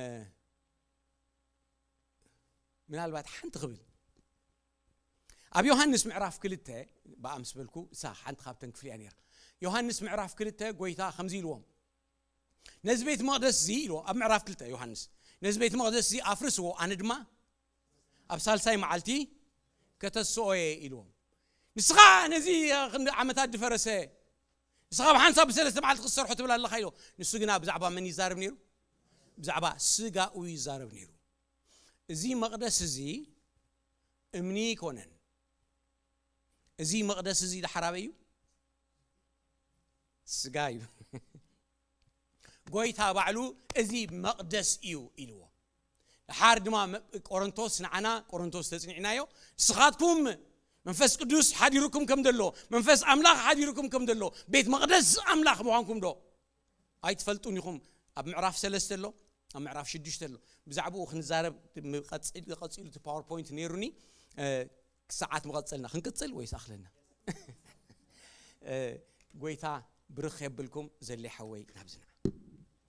ምናልባት ሓንቲ ክብል፣ ኣብ ዮሃንስ ምዕራፍ ክልተ፣ ብኣ ምስ በልኩ፣ እሳ ሓንቲ ካብተን ክፍሊ እያ ነይራ። ዮሃንስ ምዕራፍ ክልተ፣ ጎይታ ከምዚ ኢልዎም፣ ነዚ ቤት መቕደስ እዚ ኢልዎ፣ ኣብ ምዕራፍ ክልተ ዮሃንስ፣ ነዚ ቤት መቕደስ እዚ ኣፍርስዎ፣ ኣነ ድማ ኣብ ሳልሳይ መዓልቲ ከተስኦ እየ ኢልዎም። ንስኻ ነዚ ክንዲ ዓመታት ዝፈረሰ፣ ንስኻ ኣብ ሓንሳብ ብሰለስተ መዓልቲ ክትሰርሖ ትብል ኣለኻ ኢልዎ። ንሱ ግና ብዛዕባ መን ይዛረብ ነይሩ? ብዛዕባ ስጋኡ ይዛረብ ነይሩ። እዚ መቕደስ እዚ እምኒ ኣይኮነን። እዚ መቕደስ እዚ ደሓር ኣበይ እዩ? ስጋ እዩ። ጎይታ ባዕሉ እዚ መቕደስ እዩ ኢልዎ። ደሓር ድማ መ-፣ ቆሮንቶስ፣ ንዓና ቆሮንቶስ ተጽኒዕናዮ፣ ንስኻትኩም መንፈስ ቅዱስ ሓዲሩኩም ከም ዘሎ፣ መንፈስ ኣምላኽ ሓዲሩኩም ከም ዘሎ፣ ቤት መቕደስ ኣምላኽ ምዃንኩም ዶ ኣይትፈልጡን ኢኹም? ኣብ ምዕራፍ ሰለስተ ኣሎ፣ ኣብ ምዕራፍ ሽዱሽተ ኣሎ። ብዛዕባኡ ክንዛረብ፣ ቀጺሉ፣ ቀጺሉ እቲ ፓወርፖይንት ነይሩኒ፣ እ፣ ሰዓት ምቐጸልና። ክንቅጽል ወይስ ኣኽለና? እ፣ ጎይታ ብርኽ የብልኩም፣ ዘለ ሓወይ ናብዝና።